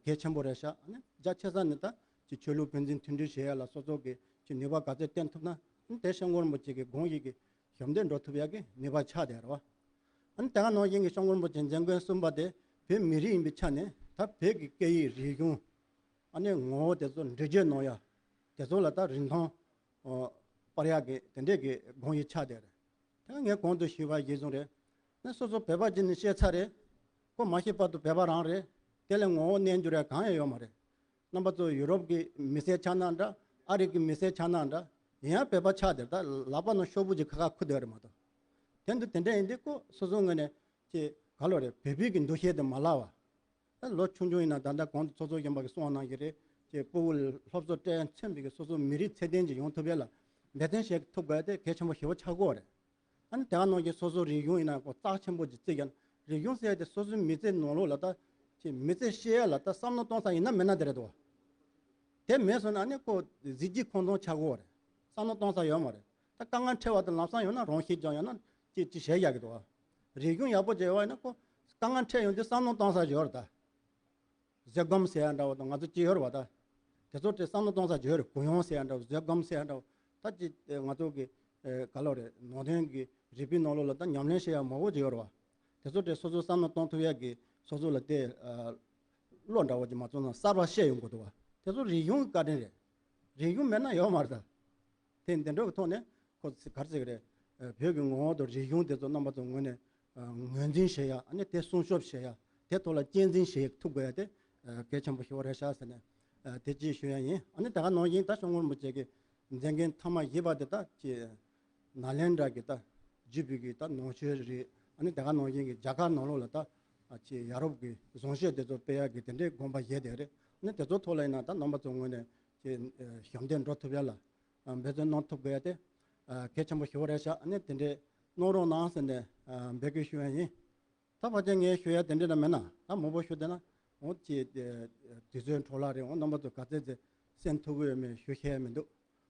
གལ་ཆེན་པོ་རེད་ཤག་ཨ་ནི་རྒྱ་ཆེ་ས་ནས་ད་ཅིག་ཆོས་ལུགས་ཕན་ཚུན་མཐུན་སྒྲིལ་བྱེད་ཡ་ལ་སོ་སོ་གི་ཅིག་ནུས་པ་ག་ཚོད་བཏོན་ཐུབ་ན་ཨ་ནི་དེ་སྐྱབས་མགོན་རིན་པོ་ཆེ་གི་དགོངས་ཡིག་གི་ཞབས་འདེགས་འགྲོ་ཐུབ་ཡ་གི་ནུས་པ་ཆགས་བསྡད་རེད་བ། ཨ་ནི་དེ་ག་ནང་བཞིན་གྱི་སྐྱབས་མགོན་རིན་པོ་ཆེ་མཛད་འགན་གསུམ་པ་དེ་བོད་མི་རིགས་ཡིན་པའི་ཆ་ནས་ད་བོད་ཀྱི་སྐད་ཡིག་རིག་གཞུང་ཨ་ནི་ངོ་བོ་དེ་ཚོ་འགྲེལ་བརྗོད་གནང་ཡ། དེ་ཚོ་ལ་ད་རིན་ཐང་སྤར་ཡག་གི་དེ་འདྲས་ཀྱི་དགོངས་ཡིག་ཆགས་བསྡད་རེད། ད་ངས་གོང་དུ་ཞུས་པ་བཞིན་བཟུང་རེད། ནས་སོ་སོ་བོད་པ་ཅིག་ནི་ཤེས་ཚར་རེད། ཁོ་མ་ཤེས་བར་དུ་བོད་པ་རང་རེད། དེ་ལས་ངོ་བོ་གནས་འགྱུར་ཡ་གང་ཡང་ཡོད་མ་རེད། རྣམ་པ་ཚོ་ཡུ་རོབ་ཀྱི་མི་སེར་ཆགས་ན་འདྲ། ཨ་རི་གི་མི་སེར་ཆགས་ན་འདྲ། ཡིན་ཡང་བོད་པ་ཆགས་དེར་ད་ལག་པ་ནང་ཤོག་བུ་ཅིག་ཁ་ཁ་ཁུར་བསྡད་རེད་མ་གཏོགས། དེ་འདུག་དེ་འདྲ་ཡིན་དུས་ཁོ་སོ་སོའི་ངོས་ནས་ཅིག་ག་ལོ་རེད། བོད་པའི་གི་འདུ་ཤེས་དེ་མ་བརླག་པ། ད་ལོ་ཆུང་ཆུང་ཡིན་ན་ད་ལྟ་གོང་དུ་ཚོགས་གཙོ་གཞོན་པ་གིས་གསུངས་གནང་གི་རེད། ཅེས་ཕྲུ་གུ་ལ་སློབ་གསོ་སྤྲད་ཚུན་པའི་གི་སོ་སོ་མི་རིགས་ཚད་ལྡན་ཅིག་ཡོང་ཐུབ་ཡ་ལ་འབད་བརྩོན་བྱེད་ཐུབ་དགོས་ཡ་དེ་གལ་ཆེན་པོ་ཞེ་པོ་ཆགས་ཀྱི་ཡོད་རེད། ཨ་ནི་དེ་ག་ནང་བཞིན་སོ་སོ་རིག་གཞུང་ཡིན་ན་ཁོ་རྩ་ཆེན་པོ་ཅིག་བརྩི་ཡ། རིག་གཞུང་ཟེར་ཡ་དེ་སོ་སོའི་མི་ཚེ་ནང་ལོགས་ལ་ད་ཅིག་མི་ཚེ་ཤེས་ཡ་ལ་ད་བསམ་བློ་གཏོང་ས་ཡིན་ན་མེད་ན་དེ་རེད་དོ། དེ་མེད་སོང་ན་ཨ་ནི་ཁོ་གཟི་བརྗིད་ཁོང་སྟོང་ཆགས་ཀྱི་ཡོད་རེད། བསམ་བློ་གཏོང་ས་ཡོད་མ་རེད། ད་དཀའ་ངལ་འཕྲད་པ་དང་ལམ་སང་ཡོང་ན་རང་ཤི་ཀྱང་ཡོང་ན་ཅིག་ཅིག་བྱེད་ཡག་གི་འདུག་རིག་གཞུང་ཡག་པོ་བྱས་པ་ཡིན་ན་ཁོ་དཀའ་ངལ་འཕྲད་ཡོང་དུས་བསམ་བློ་གཏོང་ས་ཡོད་རེད་ད། བཟོད་སྒོམ་ཟེར་ཡ་འདྲ་བོ་དང་ང་ཚོ་ཅི་ཡོད་རེད་བ་ད། དེ་ཚོ་དེ་བསམ་བློ་གཏོང་ས་ཅི་ཡོད་རེད། གུ་ཡངས་ཟེར་ཡ་འདྲ་བོ་བཟོད་སྒོམ་ཟེར་ཡ་འདྲ་བོ་ད་ཅི་ང་ཚོ་གི་ག་ལོ་རེད། ནང་དོན་གི་རིག་པའི་ནང་ལོགས་ལ་ད་ཉམས་ལེན་བྱེད་ཡ་མང་པོ་ཅི་ཡོད་རེད་བ། དེ་ཚོ་དེ་སོ་སོ་བསམ་བློ་གཏོང་ཐུབ་ཡ་གི་སོ་སོ་ལ་དེ་བློ་འདྲ་བོ་ཅི་མ་བཙོང་ན་གསར་བ་བཤད་ཡོང་དགོས་འདུག་བ། དེ་ཚོ་རིག་གཞུང་གི་བཀའ་དྲིན་རེད། རིག་གཞུང་མེད་ན་ཡོད་མ་རེད་ད། དེ་འདི་འདྲ་གི་ཐོག་ནས་ཁོ་ཚོས་ག་རེ་ཟེར་གི་རེད། བོད་ཀྱི་ངོ་བོ་དང་རིག་གཞུང་དེ་ཚོ་རྣམ་པ་ཚོ་ངོས་ནས་ངོས་འཛིན་བྱེད་ཡ། ཨ་ནི་དེ་སྲུང་སྐྱོབ་བྱེད་ཡ། དེ་ཐོག་ལ་གཅེས་འཛིན་བྱེད་ཐུབ་དགོས་ཡ་དེ་གལ་ཆེན་པོ་ཞིག་རེད་ཤག་ཟེར་ནས་དེ་ཅིག་ཞུ་ཡ་ཡིན། ཨ་ནི་ད་ག་ནང་བཞིན་ད་སྐྱབས་མགོན་རིན་པོ་ཆེ་གི་མཛད་འགན་མཐའ་མ་བཞི་པ་དེ་ད་ཅི་ནཱ་ལེནྡྲ་གི་ད་བརྒྱུད་པའི་གི་ད་ནང་ཆོས་རེད། ཨ་ནི་ད་ག་ནང་བཞིན་གི་རྒྱ་གར་ནང་ལོགས་ལ་ད་ཅི་ཡ་རོབ་གི་བཟང་སྤྱོད་དེ་ཚོ་སྤེལ་ཡ་གི་དེ་འདྲའི་དགོངས་པ་བཞེས་དེ་རེད། ཨ་ནི་དེ་ཚོ་ཐོག་ལ་ཡིན་ན་ད་རྣམ་པ་ཚོ་ངོས་ནས་ཅི་ཞབས་འདེགས་འགྲོ་ཐུབ་ཡ་ལ། འབད་བརྩོན་གནང་ཐུབ་དགོས་ཡ་དེ་གལ་ཆེན་པོ་ཞེ་པོ་རེད་ཤག་ཨ་ནི་དེ་འདྲའི་གནང་རོགས་གནང་ཟེར་ནས་འབོད་སྐུལ་ཞུ་ཡ་ཡིན། ད་ཕལ་ཆེར་ངས་ཞུ་ཡ་དེ་འདྲ་ལ་མེད་ན་ད་མང་པོ་ཞུ་བསྡད་ན་འོ་ཅི་དུས་ཚོད་འཕྲོ་བརླག་རེད། འོ་རྣམ་པ་ཚོ་ག་ཚད་ཚད་གསན་ཐུབ་ཀྱི་ཡོད་མེད་ཞུ་ཤེས་ཡ་མི་འདུག་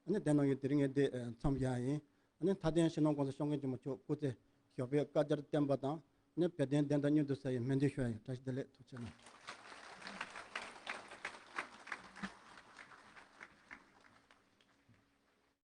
ཨ་ནི་དེ་ནང་གི་དེ་རིང་ངས་འདི་མཚམས་བཞག་ཡ་ཡིན། ཨ་ནི་མཐའ་དོན་སྤྱི་ནོར་༸གོང་ས་༸སྐྱབས་མགོན་ཆེན་པོ་མཆོག་སྐུ་ཚེ་ཞབས་པད་བསྐལ་བརྒྱར་བརྟན་པ་དང་ཨ་ནི་བོད་དོན་བདེན་མཐའ་མྱུར་དུ་གསལ་བའི་སྨོན་འདུན་ཞུ་ཡ་ཡིན། བཀྲ་ཤིས་བདེ་ལེགས། ཐུགས་རྗེ་གནང་།